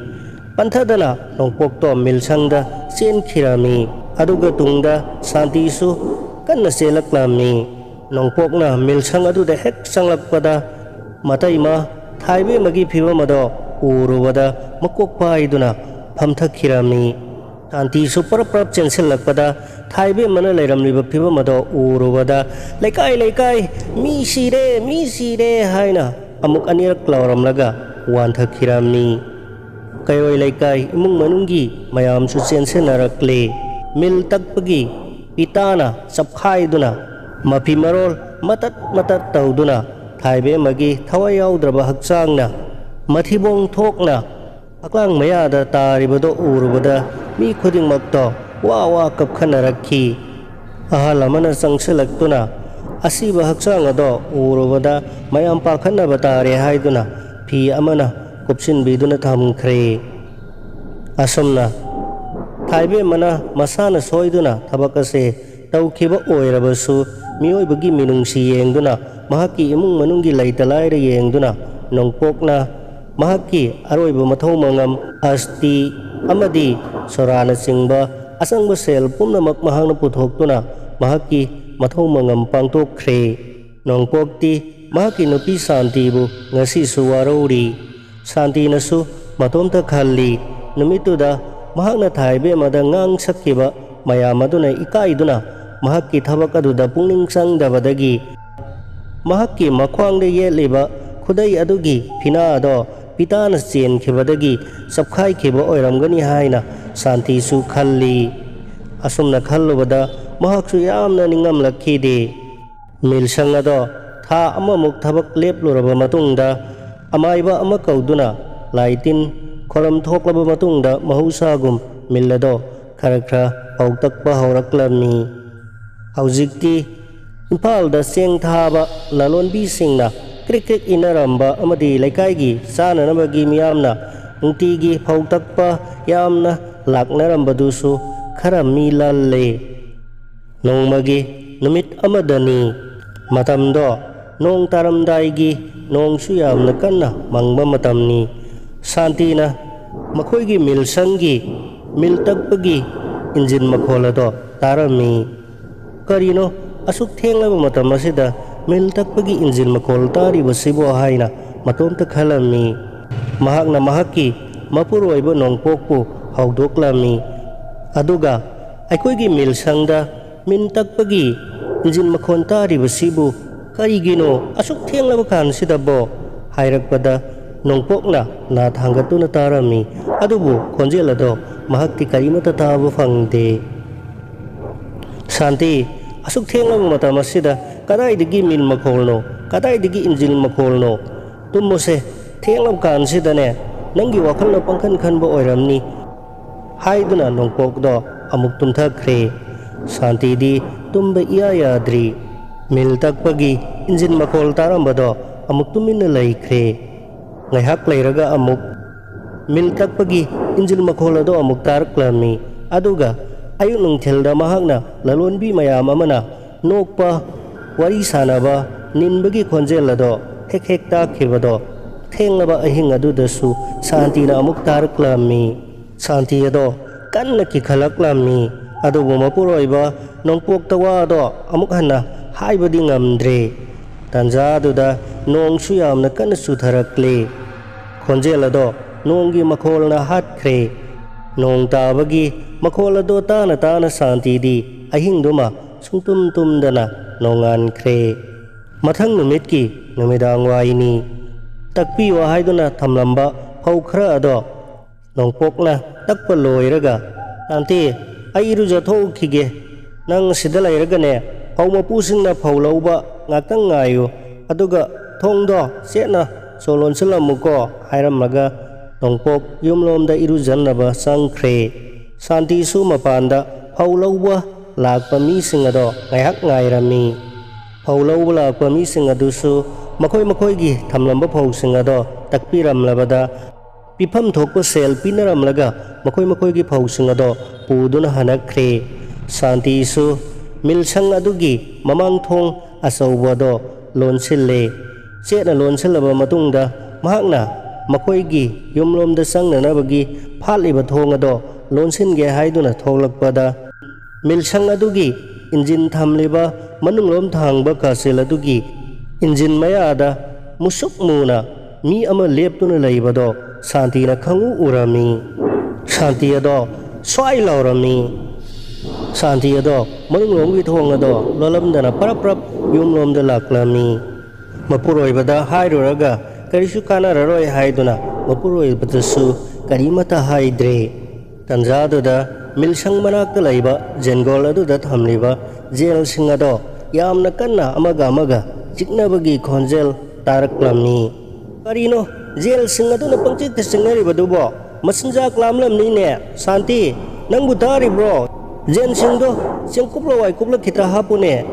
ꯄꯟꯊꯗꯅ ꯅꯣꯡꯄꯣꯛꯇꯣ ꯃꯤꯜꯁꯪꯗ ꯆꯦꯟꯈꯤꯔꯝꯃꯤ꯫ ꯑꯗꯨꯒ ꯇꯨꯡꯗ ꯁꯥꯟꯇꯤꯁꯨ ꯀꯟꯅ ꯆꯦꯜꯂꯛꯂꯝꯃꯤ꯫ ꯅꯣꯡꯄꯣꯛꯅ ꯃꯤꯜꯁꯪ ꯑꯗꯨꯗ ꯍꯦꯛ ꯆꯪꯂꯛꯄꯗ ꯃꯇꯩꯃ ꯊꯥꯏꯕꯦꯝꯃꯒꯤ ꯐꯤꯕꯝ ꯑꯗꯣ ꯎꯔꯨꯕꯗ ꯃꯀꯣꯛ ꯄꯥꯏꯗꯨꯅ ꯐꯝꯊꯈꯤꯔꯝꯃꯤ꯫ ꯁꯥꯟꯇꯤꯁꯨ ꯄꯔꯞ ꯄꯔꯞ ꯆꯦꯟꯁꯤꯜꯂꯛꯄꯗ ꯊꯥꯏꯕꯦꯝꯃꯅ ꯂꯩꯔꯝꯂꯤꯕ ꯐꯤꯕꯝ ꯑꯗꯣ ꯎꯔꯨꯕꯗ, "ꯂꯩꯀꯥꯏ, ꯂꯩꯀꯥꯏ, ꯃꯤ ꯁꯤꯔꯦ, ꯃꯤ ꯁꯤꯔꯦ" ꯍꯥꯏꯅ ꯑꯃꯨꯛ ꯑꯅꯤꯔꯛ ꯂꯥꯎꯔꯝꯂꯒ ꯋꯥꯟꯊꯈꯤꯔꯝꯃꯤ꯫ ꯀꯩꯔꯣꯏ ꯂꯩꯀꯥꯏ ꯏꯃꯨꯡ ꯃꯅꯨꯡꯒꯤ ꯃꯌꯥꯝꯁꯨ ꯆꯦꯟꯁꯤꯟꯅꯔꯛꯂꯦ꯫ ꯃꯤꯜ ꯇꯛꯄꯒꯤ ꯄꯤꯇꯥꯅ ꯆꯞꯈꯥꯏꯗꯨꯅ ꯃꯐꯤ ꯃꯔꯣꯜ ꯃꯇꯠ ꯃꯇꯠ ꯇꯧꯗꯨꯅ ꯊꯥꯏꯕꯦꯝꯃꯒꯤ ꯊꯋꯥꯏ ꯌꯥꯎꯗ꯭ꯔꯕ ꯍꯛꯆꯥꯡꯅ ꯃꯊꯤꯕꯣꯡ ꯊꯣꯛꯅ ꯐꯛꯂꯥꯡ ꯃꯌꯥꯗ ꯇꯥꯔꯤꯕꯗꯣ ꯎꯔꯨꯕꯗ ꯃꯤ ꯈꯨꯗꯤꯡꯃꯛꯇꯣ ꯋꯥ ꯋꯥ ꯀꯞꯈꯠꯅꯔꯛꯈꯤ꯫ ꯑꯍꯜ ꯑꯃꯅ ꯆꯪꯁꯤꯜꯂꯛꯇꯨꯅ ꯑꯁꯤꯕ ꯍꯛꯆꯥꯡ ꯑꯗꯣ ꯎꯔꯨꯕꯗ ꯃꯌꯥꯝ ꯄꯥꯈꯠꯅꯕ ꯇꯥꯔꯦ ꯍꯥꯏꯗꯨꯅ ꯐꯤ ꯑꯃꯅ ꯀꯨꯞꯁꯤꯟꯕꯤꯗꯨꯅ ꯊꯝꯈ꯭ꯔꯦ꯫ ꯑꯁꯨꯝꯅ ꯊꯥꯏꯕꯦꯝꯃꯅ ꯃꯁꯥꯅ ꯁꯣꯏꯗꯨꯅ ꯊꯕꯛ ꯑꯁꯦ ꯇꯧꯈꯤꯕ ꯑꯣꯏꯔꯕꯁꯨ, ꯃꯤꯑꯣꯏꯕꯒꯤ ꯃꯤꯅꯨꯡꯁꯤ ꯌꯦꯡꯗꯨꯅ, ꯃꯍꯥꯛꯀꯤ ꯏꯃꯨꯡ ꯃꯅꯨꯡꯒꯤ ꯂꯩꯇ ꯂꯥꯏꯔ ꯌꯦꯡꯗꯨꯅ, ꯅꯣꯡꯄꯣꯛꯅ ꯃꯍꯥꯛꯀꯤ ꯑꯔꯣꯏꯕ ꯃꯊꯧ ꯃꯉꯝ, ꯑꯁꯇꯤ ꯑꯃꯗꯤ ꯁꯣꯔꯥꯅꯆꯤꯡꯕ ꯑꯆꯪꯕ ꯁꯦꯜ ꯄꯨꯝꯅꯃꯛ ꯃꯍꯥꯛꯅ ꯄꯨꯊꯣꯛꯇꯨꯅ ꯃꯍꯥꯛꯀꯤ ꯃꯊꯧ ꯃꯉꯝ ꯄꯥꯡꯊꯣꯛꯈ꯭ꯔꯦ꯫ ꯅꯣꯡꯄꯣꯛꯇꯤ ꯃꯍꯥꯛꯀꯤ ꯅꯨꯄꯤ ꯁꯥꯟꯇꯤꯕꯨ ꯉꯁꯤꯁꯨ ꯋꯥꯔꯧꯔꯤ꯫ ꯁꯥꯟꯇꯤꯅꯁꯨ ꯃꯇꯣꯝꯇ ꯈꯜꯂꯤ꯫ ꯅꯨꯃꯤꯠꯇꯨꯗ ꯃꯍꯥꯛꯅ ꯊꯥꯏꯕꯦꯝꯃꯗ ꯉꯥꯡ ꯁꯛꯈꯤꯕ ꯃꯌꯥꯝ ꯑꯗꯨꯅ ꯏꯀꯥꯏꯗꯨꯅ ꯃꯍꯥꯛꯀꯤ ꯊꯕꯛ ꯑꯗꯨꯗ ꯄꯨꯛꯅꯤꯡ ꯆꯪꯗꯕꯗꯒꯤ ꯃꯍꯥꯛꯀꯤ ꯃꯈ꯭ꯋꯥꯡꯗ ꯌꯦꯠꯂꯤꯕ ꯈꯨꯗꯩ ꯑꯗꯨꯒꯤ ꯐꯤꯅꯥ ꯑꯗꯣ ꯄꯤꯇꯥꯅ ꯆꯦꯟꯈꯤꯕꯗꯒꯤ ꯆꯞꯈꯥꯏꯈꯤꯕ ꯑꯣꯏꯔꯝꯒꯅꯤ ꯍꯥꯏꯅ ꯁꯥꯟꯇꯤꯁꯨ ꯈꯜꯂꯤ꯫ ꯑꯁꯨꯝꯅ ꯈꯜꯂꯨꯕꯗ ꯃꯍꯥꯛꯁꯨ ꯌꯥꯝꯅ ꯅꯤꯡꯉꯝꯂꯛꯈꯤꯗꯦ꯫ ꯃꯤꯜꯁꯪ ꯑꯗꯣ ꯊꯥ ꯑꯃꯃꯨꯛ ꯊꯕꯛ ꯂꯦꯞꯂꯨꯔꯕ ꯃꯇꯨꯡꯗ, ꯑꯃꯥꯏꯕ ꯑꯃ ꯀꯧꯗꯨꯅ ꯂꯥꯏ ꯇꯤꯟ ꯈꯣꯏꯔꯝ ꯊꯣꯛꯂꯕ ꯃꯇꯨꯡꯗ, ꯃꯍꯧꯁꯥꯒꯨꯝ ꯃꯤꯜ ꯑꯗꯣ ꯈꯔ ꯈꯔ ꯄꯥꯎꯇꯛꯄ ꯍꯧꯔꯛꯂꯝꯃꯤ꯫ ꯍꯧꯖꯤꯛꯇꯤ ꯏꯝꯐꯥꯜꯗ ꯆꯦꯡ ꯊꯥꯕ ꯂꯂꯣꯟꯕꯤꯁꯤꯡꯅ ꯀ꯭ꯔꯤꯛ ꯀ꯭ꯔꯤꯛ ꯏꯟꯅꯔꯝꯕ ꯑꯃꯗꯤ ꯂꯩꯀꯥꯏꯒꯤ ꯆꯥꯅꯅꯕꯒꯤ ꯃꯤꯌꯥꯝꯅ ꯅꯨꯡꯇꯤꯒꯤ ꯐꯧ ꯇꯛꯄ ꯌꯥꯝꯅ ꯂꯥꯛꯅꯔꯝꯕꯗꯨꯁꯨ ꯈꯔ ꯃꯤ ꯂꯜꯂꯦ꯫ ꯅꯣꯡꯃꯒꯤ ꯅꯨꯃꯤꯠ ꯑꯃꯗꯅꯤ꯫ ꯃꯇꯝꯗꯣ ꯅꯣꯡ ꯇꯥꯔꯝꯗꯥꯏꯒꯤ ꯅꯣꯡꯁꯨ ꯌꯥꯝꯅ ꯀꯟꯅ ꯃꯪꯕ ꯃꯇꯝꯅꯤ꯫ ꯁꯥꯟꯇꯤꯅ ꯃꯈꯣꯏꯒꯤ ꯃꯤꯜ ꯁꯪꯒꯤ ꯃꯤꯜ ꯇꯛꯄꯒꯤ ꯏꯟꯖꯤꯟ ꯃꯈꯣꯜ ꯑꯗꯣ ꯇꯥꯔꯝꯃꯤ꯫ "ꯀꯔꯤꯅꯣ ꯑꯁꯨꯛ ꯊꯦꯡꯂꯕ ꯃꯇꯝ ꯑꯁꯤꯗ ꯃꯤꯜ ꯇꯛꯄꯒꯤ ꯏꯟꯖꯤꯟ ꯃꯈꯣꯜ ꯇꯥꯔꯤꯕꯁꯤꯕꯣ?" ꯍꯥꯏꯅ ꯃꯇꯣꯝꯇ ꯈꯜꯂꯝꯃꯤ꯫ ꯃꯍꯥꯛꯅ ꯃꯍꯥꯛꯀꯤ ꯃꯄꯨꯔꯣꯏꯕ ꯅꯣꯡꯄꯣꯛꯄꯨ ꯍꯧꯗꯣꯛꯂꯝꯃꯤ꯫ ꯑꯗꯨꯒ, "ꯑꯩꯈꯣꯏꯒꯤ ꯃꯤꯜ ꯁꯪꯗ ꯃꯤꯟ ꯇꯛꯄꯒꯤ ꯏꯟꯖꯤꯟ ꯃꯈꯣꯟ ꯇꯥꯔꯤꯕꯁꯤꯕꯨ ꯀꯔꯤꯒꯤꯅꯣ ꯑꯁꯨꯛ ꯊꯦꯡꯂꯕ ꯀꯥꯟꯁꯤꯗꯕꯣ?" ꯍꯥꯏꯔꯛꯄꯗ ꯅꯣꯡꯄꯣꯛꯅ ꯅꯥ ꯊꯥꯡꯒꯠꯇꯨꯅ ꯇꯥꯔꯝꯃꯤ꯫ ꯑꯗꯨꯕꯨ ꯈꯣꯟꯖꯦꯜ ꯑꯗꯣ ꯃꯍꯥꯛꯇꯤ ꯀꯔꯤꯃꯠꯇ ꯇꯥꯕ ꯐꯪꯗꯦ꯫ "ꯁꯥꯟꯇꯤ, ꯑꯁꯨꯛ ꯊꯦꯡꯂꯕ ꯃꯇꯝ ꯑꯁꯤꯗ ꯀꯗꯥꯏꯗꯒꯤ ꯃꯤꯜ ꯃꯈꯣꯜꯅꯣ? ꯀꯗꯥꯏꯗꯒꯤ ꯏꯟꯖꯤꯟ ꯃꯈꯣꯜꯅꯣ? ꯇꯨꯝꯃꯨꯁꯦ, ꯊꯦꯡꯂꯕ ꯀꯥꯟꯁꯤꯗꯅꯦ ꯅꯪꯒꯤ ꯋꯥꯈꯜꯅ ꯄꯪꯈꯟ ꯈꯟꯕ ꯑꯣꯏꯔꯝꯅꯤ" ꯍꯥꯏꯗꯨꯅ ꯅꯣꯡꯄꯣꯛꯗꯣ ꯑꯃꯨꯛ ꯇꯨꯝꯊꯈ꯭ꯔꯦ꯫ ꯁꯥꯟꯇꯤꯗꯤ ꯇꯨꯝꯕ ꯏꯌꯥ ꯌꯥꯗ꯭ꯔꯤ꯫ ꯃꯤꯜ ꯇꯛꯄꯒꯤ ꯏꯟꯖꯤꯟ ꯃꯈꯣꯜ ꯇꯥꯔꯝꯕꯗꯣ ꯑꯃꯨꯛ ꯇꯨꯃꯤꯟꯅ ꯂꯩꯈ꯭ꯔꯦ꯫ ꯉꯥꯏꯍꯥꯛ ꯂꯩꯔꯒ ꯑꯃꯨꯛ ꯃꯤꯜ ꯇꯛꯄꯒꯤ ꯏꯟꯖꯤꯟ ꯃꯈꯣꯜ ꯑꯗꯣ ꯑꯃꯨꯛ ꯇꯥꯔꯛꯂꯝꯃꯤ꯫ ꯑꯗꯨꯒ ꯑꯌꯨꯛ ꯅꯨꯡꯊꯤꯜꯗ ꯃꯍꯥꯛꯅ ꯂꯂꯣꯟꯕꯤ ꯃꯌꯥꯝ ꯑꯃꯅ ꯅꯣꯛꯄ, ꯋꯥꯔꯤ ꯁꯥꯟꯅꯕ, ꯅꯤꯟꯕꯒꯤ ꯈꯣꯟꯖꯦꯜ ꯑꯗꯣ ꯍꯦꯛ ꯍꯦꯛ ꯇꯥꯈꯤꯕꯗꯣ ꯊꯦꯡꯂꯕ ꯑꯍꯤꯡ ꯑꯗꯨꯗꯁꯨ ꯁꯥꯟꯇꯤꯅ ꯑꯃꯨꯛ ꯇꯥꯔꯛꯂꯝꯃꯤ꯫ ꯁꯥꯟꯇꯤ ꯑꯗꯣ ꯀꯟꯅ ꯀꯤꯈꯠꯂꯛꯂꯝꯃꯤ꯫ ꯑꯗꯨꯕꯨ ꯃꯄꯨꯔꯣꯏꯕ ꯅꯣꯡꯄꯣꯛꯇ ꯋꯥꯗꯣ ꯑꯃꯨꯛ ꯍꯟꯅ ꯍꯥꯏꯕꯗꯤ ꯉꯝꯗ꯭ꯔꯦ꯫ ꯇꯥꯟꯖꯥꯗꯨꯗ ꯅꯣꯡꯁꯨ ꯌꯥꯝꯅ ꯀꯟꯅ ꯆꯨꯊꯔꯛꯂꯦ꯫ ꯈꯣꯟꯖꯦꯜ ꯑꯗꯣ ꯅꯣꯡꯒꯤ ꯃꯈꯣꯜꯅ ꯍꯥꯠꯈ꯭ꯔꯦ꯫ ꯅꯣꯡ ꯇꯥꯕꯒꯤ ꯃꯈꯣꯜ ꯑꯗꯣ ꯇꯥꯅ ꯇꯥꯅ ꯁꯥꯟꯇꯤꯗꯤ ꯑꯍꯤꯡꯗꯨꯃ ꯁꯨꯡꯇꯨꯝ ꯇꯨꯝꯗꯅ ꯅꯣꯡꯉꯥꯟꯈ꯭ꯔꯦ꯫ ꯃꯊꯪ ꯅꯨꯃꯤꯠꯀꯤ ꯅꯨꯃꯤꯗꯥꯡ ꯋꯥꯏꯅꯤ꯫ ꯇꯛꯄꯤꯌꯣ ꯍꯥꯏꯗꯨꯅ ꯊꯝꯂꯝꯕ ꯐꯧ ꯈꯔ ꯑꯗꯣ ꯅꯣꯡꯄꯣꯛꯅ ꯇꯛꯄ ꯂꯣꯏꯔꯒ, "ꯁꯥꯟꯇꯤ, ꯑꯩ ꯏꯔꯨꯖꯊꯣꯛꯎꯈꯤꯒꯦ꯫ ꯅꯪ ꯁꯤꯗ ꯂꯩꯔꯒꯅꯦ, ꯐꯧ ꯃꯄꯨꯁꯤꯡꯅ ꯐꯧ ꯂꯧꯕ ꯉꯥꯛꯇꯪ ꯉꯥꯏꯌꯨ꯫ ꯑꯗꯨꯒ ꯊꯣꯡꯗꯣ ꯆꯦꯠꯅ ꯁꯣ ꯂꯣꯟꯁꯤꯜꯂꯝꯃꯨꯀꯣ" ꯍꯥꯏꯔꯝꯃꯒ ꯅꯣꯡꯄꯣꯛ ꯌꯨꯝꯂꯣꯝꯗ ꯏꯔꯨꯖꯅꯕ ꯆꯪꯈ꯭ꯔꯦ꯫ ꯁꯥꯟꯇꯤꯁꯨ ꯃꯄꯥꯟꯗ ꯐꯧ ꯂꯧꯕ ꯂꯥꯛꯄ ꯃꯤꯁꯤꯡ ꯑꯗꯣ ꯉꯥꯏꯍꯥꯛ ꯉꯥꯏꯔꯝꯃꯤ꯫ ꯐꯧ ꯂꯧꯕ ꯂꯥꯛꯄ ꯃꯤꯁꯤꯡ ꯑꯗꯨꯁꯨ ꯃꯈꯣꯏ ꯃꯈꯣꯏꯒꯤ ꯊꯝꯂꯝꯕ ꯐꯧꯁꯤꯡ ꯑꯗꯣ ꯇꯛꯄꯤꯔꯝꯂꯕꯗ, ꯄꯤꯐꯝ ꯊꯣꯛꯄ ꯁꯦꯜ ꯄꯤꯅꯔꯝꯂꯒ ꯃꯈꯣꯏ ꯃꯈꯣꯏꯒꯤ ꯐꯧꯁꯤꯡ ꯑꯗꯣ ꯄꯨꯗꯨꯅ ꯍꯟꯅꯈ꯭ꯔꯦ꯫ ꯁꯥꯟꯇꯤꯁꯨ ꯃꯤꯜꯁꯪ ꯑꯗꯨꯒꯤ ꯃꯃꯥꯡ ꯊꯣꯡ ꯑꯆꯧꯕ ꯑꯗꯣ ꯂꯣꯟꯁꯤꯜꯂꯦ꯫ ꯆꯦꯠꯅ ꯂꯣꯟꯁꯤꯜꯂꯕ ꯃꯇꯨꯡꯗ, ꯃꯍꯥꯛꯅ ꯃꯈꯣꯏꯒꯤ ꯌꯨꯝꯂꯣꯝꯗ ꯆꯪꯅꯅꯕꯒꯤ ꯐꯥꯠꯂꯤꯕ ꯊꯣꯡ ꯑꯗꯣ ꯂꯣꯟꯁꯤꯟꯒꯦ ꯍꯥꯏꯗꯨꯅ ꯊꯣꯛꯂꯛꯄꯗ, ꯃꯤꯜꯁꯪ ꯑꯗꯨꯒꯤ ꯏꯟꯖꯤꯟ ꯊꯝꯂꯤꯕ ꯃꯅꯨꯡꯂꯣꯝ ꯊꯥꯡꯕ ꯀꯥꯆꯤꯜ ꯑꯗꯨꯒꯤ ꯏꯟꯖꯤꯟ ꯃꯌꯥꯗ ꯃꯨꯁꯨꯛ ꯃꯨꯅ ꯃꯤ ꯑꯃ ꯂꯦꯞꯇꯨꯅ ꯂꯩꯕꯗꯣ ꯁꯥꯟꯇꯤꯅ ꯈꯪꯎ ꯎꯔꯝꯃꯤ꯫ ꯁꯥꯟꯇꯤ ꯑꯗꯣ ꯁ꯭ꯋꯥꯏ ꯂꯥꯎꯔꯝꯃꯤ꯫ ꯁꯥꯟꯇꯤ ꯑꯗꯣ ꯃꯅꯨꯡꯂꯣꯝꯒꯤ ꯊꯣꯡ ꯑꯗꯣ ꯂꯣꯜꯂꯝꯗꯅ ꯄꯔꯞ ꯄꯔꯞ ꯌꯨꯝꯂꯣꯝꯗ ꯂꯥꯛꯂꯝꯃꯤ꯫ ꯃꯄꯨꯔꯣꯏꯕꯗ ꯍꯥꯏꯔꯨꯔꯒ ꯀꯔꯤꯁꯨ ꯀꯥꯟꯅꯔꯔꯣꯏ ꯍꯥꯏꯗꯨꯅ ꯃꯄꯨꯔꯣꯏꯕꯗꯁꯨ ꯀꯔꯤꯃꯠꯇ ꯍꯥꯏꯗ꯭ꯔꯦ꯫ ꯇꯟꯖꯥꯗꯨꯗ ꯃꯤꯜꯁꯪ ꯃꯅꯥꯛꯇ ꯂꯩꯕ ꯖꯦꯟꯒꯣꯜ ꯑꯗꯨꯗ ꯊꯝꯂꯤꯕ ꯖꯦꯜꯁꯤꯡ ꯑꯗꯣ ꯌꯥꯝꯅ ꯀꯟꯅ ꯑꯃꯒ ꯑꯃꯒ ꯆꯤꯛꯅꯕꯒꯤ ꯈꯣꯟꯖꯦꯜ ꯇꯥꯔꯛꯂꯝꯃꯤ꯫ "ꯀꯔꯤꯅꯣ ꯖꯦꯜꯁꯤꯡ ꯑꯗꯨꯅ ꯄꯪꯆꯤꯛꯇ ꯆꯤꯛꯅꯔꯤꯕꯗꯨꯕꯣ? ꯃꯆꯤꯟꯖꯥꯛ ꯂꯥꯝꯂꯝꯅꯤꯅꯦ꯫ ꯁꯥꯟꯇꯤ, ꯅꯪꯕꯨ ꯇꯥꯔꯤꯕ꯭ꯔꯣ? ꯖꯦꯟꯁꯤꯡꯗꯣ ꯆꯦꯡꯀꯨꯞꯂ ꯋꯥꯏꯀꯨꯞꯂ ꯈꯤꯇ ꯍꯥꯞꯄꯨꯅꯦ,"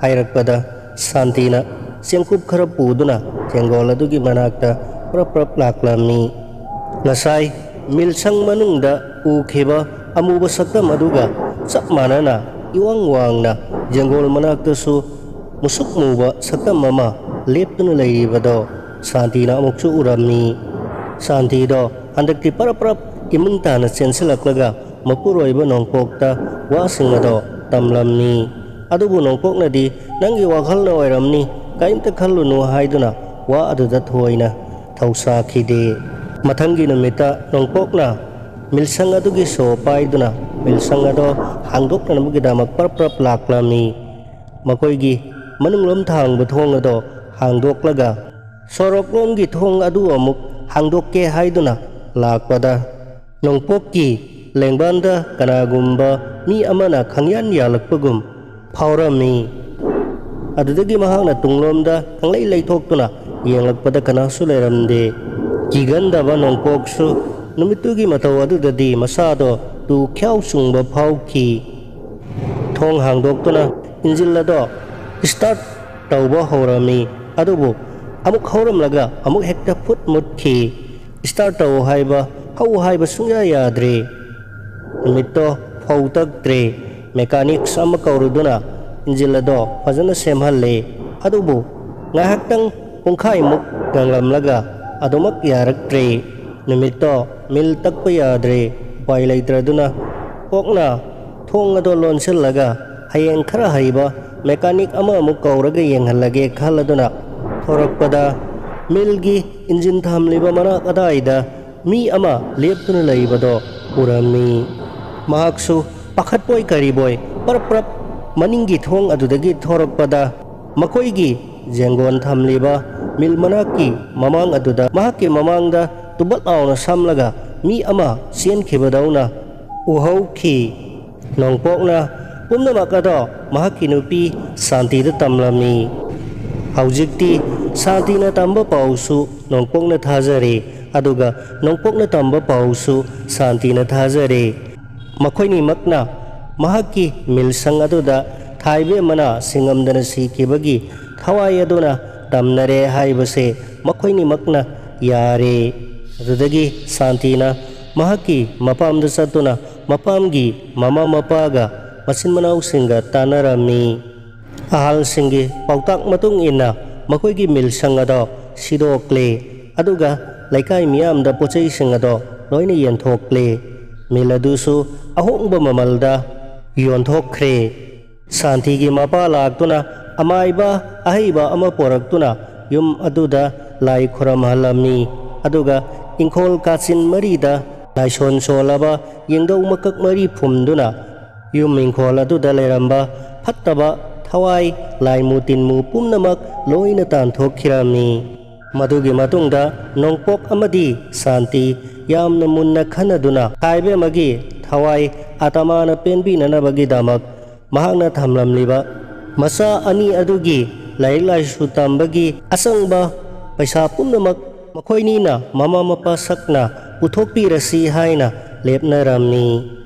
ꯍꯥꯏꯔꯛꯄꯗ, ꯁꯥꯟꯇꯤꯅ ꯆꯦꯡꯀꯨꯞ ꯈꯔ ꯄꯨꯗꯨꯅ ꯖꯦꯟꯒꯣꯜ ꯑꯗꯨꯒꯤ ꯃꯅꯥꯛꯇ ꯄ꯭ꯔꯞ ꯄ꯭ꯔꯞ ꯂꯥꯛꯂꯝꯃꯤ꯫ ꯉꯁꯥꯏ ꯃꯤꯜꯁꯪ ꯃꯅꯨꯡꯗ ꯎꯈꯤꯕ ꯑꯃꯨꯕ ꯁꯛꯇꯝ ꯑꯗꯨꯒ ꯆꯞ ꯃꯥꯟꯅꯅ ꯏꯋꯥꯡ ꯋꯥꯡꯅ ꯖꯦꯟꯒꯣꯜ ꯃꯅꯥꯛꯇꯁꯨ ꯃꯨꯁꯨꯛ ꯃꯨꯕ ꯁꯛꯇꯝ ꯑꯃ ꯂꯦꯞꯇꯨꯅ ꯂꯩꯔꯤꯕꯗꯣ ꯁꯥꯟꯇꯤꯅ ꯑꯃꯨꯛꯁꯨ ꯎꯔꯝꯃꯤ꯫ ꯁꯥꯟꯇꯤꯗꯣ ꯍꯟꯗꯛꯇꯤ ꯄꯔꯞ ꯄꯔꯞ ꯏꯃꯨꯡ ꯇꯥꯅ ꯆꯦꯟꯁꯤꯜꯂꯛꯂꯒ ꯃꯄꯨꯔꯣꯏꯕ ꯅꯣꯡꯄꯣꯛꯇ ꯋꯥꯁꯤꯡ ꯑꯗꯣ ꯇꯝꯂꯝꯃꯤ꯫ ꯑꯗꯨꯕꯨ ꯅꯣꯡꯄꯣꯛꯅꯗꯤ "ꯅꯪꯒꯤ ꯋꯥꯈꯜꯅ ꯑꯣꯏꯔꯝꯅꯤ, ꯀꯔꯤꯝꯇ ꯈꯜꯂꯨꯅꯨ" ꯍꯥꯏꯗꯨꯅ ꯋꯥ ꯑꯗꯨꯗ ꯊꯣꯏꯅ ꯊꯧꯁꯥꯈꯤꯗꯦ꯫ ꯃꯊꯪꯒꯤ ꯅꯨꯃꯤꯠꯇ ꯅꯣꯡꯄꯣꯛꯅ ꯃꯤꯜꯁꯪ ꯑꯗꯨꯒꯤ ꯁꯣ ꯄꯥꯏꯗꯨꯅ ꯃꯤꯜꯁꯪ ꯑꯗꯣ ꯍꯥꯡꯗꯣꯛꯅꯅꯕꯒꯤꯗꯃꯛ ꯄ꯭ꯔꯞ ꯄ꯭ꯔꯞ ꯂꯥꯛꯂꯝꯃꯤ꯫ ꯃꯈꯣꯏꯒꯤ ꯃꯅꯨꯡꯂꯣꯝ ꯊꯥꯡꯕ ꯊꯣꯡ ꯑꯗꯣ ꯍꯥꯡꯗꯣꯛꯂꯒ ꯁꯣꯔꯣꯛꯂꯣꯝꯒꯤ ꯊꯣꯡ ꯑꯗꯨ ꯑꯃꯨꯛ ꯍꯥꯡꯗꯣꯛꯀꯦ ꯍꯥꯏꯗꯨꯅ ꯂꯥꯛꯄꯗ, ꯅꯣꯡꯄꯣꯛꯀꯤ ꯂꯦꯡꯕꯥꯟꯗ ꯀꯅꯥꯒꯨꯝꯕ ꯃꯤ ꯑꯃꯅ ꯈꯪꯌꯥꯟ ꯌꯥꯜꯂꯛꯄꯒꯨꯝ ꯐꯥꯎꯔꯝꯃꯤ꯫ ꯑꯗꯨꯗꯒꯤ ꯃꯍꯥꯛꯅ ꯇꯨꯡꯂꯣꯝꯗ ꯈꯪꯂꯩ ꯂꯩꯊꯣꯛꯇꯨꯅ ꯌꯦꯡꯂꯛꯄꯗ ꯀꯅꯥꯁꯨ ꯂꯩꯔꯝꯗꯦ꯫ ꯀꯤꯒꯟꯗꯕ ꯅꯣꯡꯄꯣꯛꯁꯨ ꯅꯨꯃꯤꯠꯇꯨꯒꯤ ꯃꯇꯧ ꯑꯗꯨꯗꯗꯤ ꯃꯁꯥꯗꯣ ꯇꯨ ꯈ꯭ꯌꯥꯎ ꯆꯨꯡꯕ ꯐꯥꯎꯈꯤ꯫ ꯊꯣꯡ ꯍꯥꯡꯗꯣꯛꯇꯨꯅ ꯏꯟꯖꯤꯜ ꯑꯗꯣ ꯁ꯭ꯇꯥꯔꯠ ꯇꯧꯕ ꯍꯧꯔꯝꯃꯤ꯫ ꯑꯗꯨꯕꯨ ꯑꯃꯨꯛ ꯍꯧꯔꯝꯂꯒ ꯑꯃꯨꯛ ꯍꯦꯛꯇ ꯐꯨꯠ ꯃꯨꯠꯈꯤ꯫ ꯁ꯭ꯇꯥꯔꯠ ꯇꯧ ꯍꯥꯏꯕ, ꯍꯧ ꯍꯥꯏꯕ ꯁꯨꯡꯌꯥ ꯌꯥꯗ꯭ꯔꯦ꯫ ꯅꯨꯃꯤꯠꯇꯣ ꯐꯧ ꯇꯛꯇ꯭ꯔꯦ꯫ ꯃꯦꯀꯥꯅꯤꯛꯁ ꯑꯃ ꯀꯧꯔꯨꯗꯨꯅ ꯏꯟꯖꯤꯟ ꯑꯗꯣ ꯐꯖꯅ ꯁꯦꯝꯍꯜꯂꯦ꯫ ꯑꯗꯨꯕꯨ ꯉꯥꯏꯍꯥꯛꯇꯪ, ꯄꯨꯡꯈꯥꯏꯃꯨꯛ ꯉꯪꯂꯝꯂꯒ ꯑꯗꯨꯃꯛ ꯌꯥꯔꯛꯇ꯭ꯔꯦ꯫ ꯅꯨꯃꯤꯠꯇꯣ ꯃꯤꯜ ꯇꯛꯄ ꯌꯥꯗ꯭ꯔꯦ꯫ ꯎꯄꯥꯏ ꯂꯩꯇ꯭ꯔꯗꯨꯅ ꯀꯣꯛꯅ ꯊꯣꯡ ꯑꯗꯣ ꯂꯣꯟꯁꯤꯜꯂꯒ ꯍꯌꯦꯡ ꯈꯔ ꯍꯩꯕ ꯃꯦꯀꯥꯅꯤꯛ ꯑꯃ ꯑꯃꯨꯛ ꯀꯧꯔꯒ ꯌꯦꯡꯍꯜꯂꯒꯦ ꯈꯜꯂꯗꯨꯅ ꯊꯣꯔꯛꯄꯗ, ꯃꯤꯜꯒꯤ ꯏꯟꯖꯤꯟ ꯊꯝꯂꯤꯕ ꯃꯅꯥꯛ ꯑꯗꯥꯏꯗ ꯃꯤ ꯑꯃ ꯂꯦꯞꯇꯨꯅ ꯂꯩꯕꯗꯣ ꯎꯔꯝꯃꯤ꯫ ꯃꯍꯥꯛꯁꯨ ꯄꯥꯈꯠꯄꯣꯏ ꯀꯔꯤꯕꯣꯏ ꯄꯔꯞ ꯄꯔꯞ ꯃꯅꯤꯡꯒꯤ ꯊꯣꯡ ꯑꯗꯨꯗꯒꯤ ꯊꯣꯔꯛꯄꯗ, ꯃꯈꯣꯏꯒꯤ ꯖꯦꯡꯒꯣꯟ ꯊꯝꯂꯤꯕ ꯃꯤꯜ ꯃꯅꯥꯛꯀꯤ ꯃꯃꯥꯡ ꯑꯗꯨꯗ ꯃꯍꯥꯛꯀꯤ ꯃꯃꯥꯡꯗ ꯇꯨꯕꯠ ꯂꯥꯎꯅ ꯁꯝꯂꯒ ꯃꯤ ꯑꯃ ꯆꯦꯟꯈꯤꯕꯗꯧꯅ ꯎꯍꯧꯈꯤ꯫ ꯅꯣꯡꯄꯣꯛꯅ ꯄꯨꯝꯅꯃꯛ ꯑꯗꯣ ꯃꯍꯥꯛꯀꯤ ꯅꯨꯄꯤ ꯁꯥꯟꯇꯤꯗ ꯇꯝꯂꯝꯃꯤ꯫ ꯍꯧꯖꯤꯛꯇꯤ ꯁꯥꯟꯇꯤꯅ ꯇꯝꯕ ꯄꯥꯎꯁꯨ ꯅꯣꯡꯄꯣꯛꯅ ꯊꯥꯖꯔꯦ, ꯑꯗꯨꯒ ꯅꯣꯡꯄꯣꯛꯅ ꯇꯝꯕ ꯄꯥꯎꯁꯨ ꯁꯥꯟꯇꯤꯅ ꯊꯥꯖꯔꯦ꯫ ꯃꯈꯣꯏꯅꯤꯃꯛꯅ ꯃꯍꯥꯛꯀꯤ ꯃꯤꯜꯁꯪ ꯑꯗꯨꯗ ꯊꯥꯏꯕꯦꯝꯃꯅ ꯁꯤꯡꯉꯝꯗꯅ ꯁꯤꯈꯤꯕꯒꯤ ꯊꯋꯥꯏ ꯑꯗꯨꯅ ꯇꯝꯅꯔꯦ ꯍꯥꯏꯕꯁꯦ ꯃꯈꯣꯏꯅꯤꯃꯛꯅ ꯌꯥꯔꯦ꯫ ꯑꯗꯨꯗꯒꯤ ꯁꯥꯟꯇꯤꯅ ꯃꯍꯥꯛꯀꯤ ꯃꯄꯥꯝꯗ ꯆꯠꯇꯨꯅ ꯃꯄꯥꯝꯒꯤ ꯃꯃꯥ ꯃꯄꯥꯒ ꯃꯆꯤꯟ ꯃꯅꯥꯎꯁꯤꯡꯒ ꯇꯥꯟꯅꯔꯝꯃꯤ꯫ ꯑꯍꯜꯁꯤꯡꯒꯤ ꯄꯥꯎꯇꯥꯛ ꯃꯇꯨꯡ ꯏꯟꯅ ꯃꯈꯣꯏꯒꯤ ꯃꯤꯜꯁꯪ ꯑꯗꯣ ꯁꯤꯗꯣꯛꯂꯦ, ꯑꯗꯨꯒ ꯂꯩꯀꯥꯏ ꯃꯤꯌꯥꯝꯗ ꯄꯣꯠꯆꯩꯁꯤꯡ ꯑꯗꯣ ꯂꯣꯏꯅ ꯌꯦꯟꯊꯣꯛꯂꯦ꯫ ꯃꯤꯜ ꯑꯗꯨꯁꯨ ꯑꯍꯣꯡꯕ ꯃꯃꯜꯗ ꯌꯣꯟꯊꯣꯛꯈ꯭ꯔꯦ꯫ ꯁꯥꯟꯇꯤꯒꯤ ꯃꯄꯥ ꯂꯥꯛꯇꯨꯅ ꯑꯃꯥꯏꯕ ꯑꯍꯩꯕ ꯑꯃ ꯄꯣꯔꯛꯇꯨꯅ ꯌꯨꯝ ꯑꯗꯨꯗ ꯂꯥꯏ ꯈꯨꯔꯝꯍꯜꯂꯝꯃꯤ꯫ ꯑꯗꯨꯒ ꯏꯪꯈꯣꯜ ꯀꯥꯆꯤꯟ ꯃꯔꯤꯗ ꯂꯥꯏꯁꯣꯟ ꯁꯣꯜꯂꯕ ꯌꯦꯡꯗꯧ ꯃꯀꯛ ꯃꯔꯤ ꯐꯨꯝꯗꯨꯅ ꯌꯨꯝ ꯏꯪꯈꯣꯜ ꯑꯗꯨꯗ ꯂꯩꯔꯝꯕ ꯐꯠꯇꯕ ꯊꯋꯥꯏ ꯂꯥꯏꯃꯨ ꯇꯤꯟꯃꯨ ꯄꯨꯝꯅꯃꯛ ꯂꯣꯏꯅ ꯇꯥꯟꯊꯣꯛꯈꯤꯔꯝꯃꯤ꯫ ꯃꯗꯨꯒꯤ ꯃꯇꯨꯡꯗ ꯅꯣꯡꯄꯣꯛ ꯑꯃꯗꯤ ꯁꯥꯟꯇꯤ ꯌꯥꯝꯅ ꯃꯨꯟꯅ ꯈꯟꯅꯗꯨꯅ ꯊꯥꯏꯕꯦꯝꯃꯒꯤ ꯊꯋꯥꯏ ꯑꯇꯃꯥꯅ ꯄꯦꯟꯕꯤꯅꯅꯕꯒꯤꯗꯃꯛ ꯃꯍꯥꯛꯅ ꯊꯝꯂꯝꯂꯤꯕ ꯃꯆꯥ ꯑꯅꯤ ꯑꯗꯨꯒꯤ ꯂꯥꯏꯔꯤꯛ ꯂꯥꯏꯁꯨ ꯇꯝꯕꯒꯤ ꯑꯆꯪꯕ ꯄꯩꯁꯥ ꯄꯨꯝꯅꯃꯛ ꯃꯈꯣꯏꯅꯤꯅ ꯃꯃꯥ ꯃꯄꯥ ꯁꯛꯅ ꯄꯨꯊꯣꯛꯄꯤꯔꯁꯤ ꯍꯥꯏꯅ ꯂꯦꯞꯅꯔꯝꯃꯤ꯫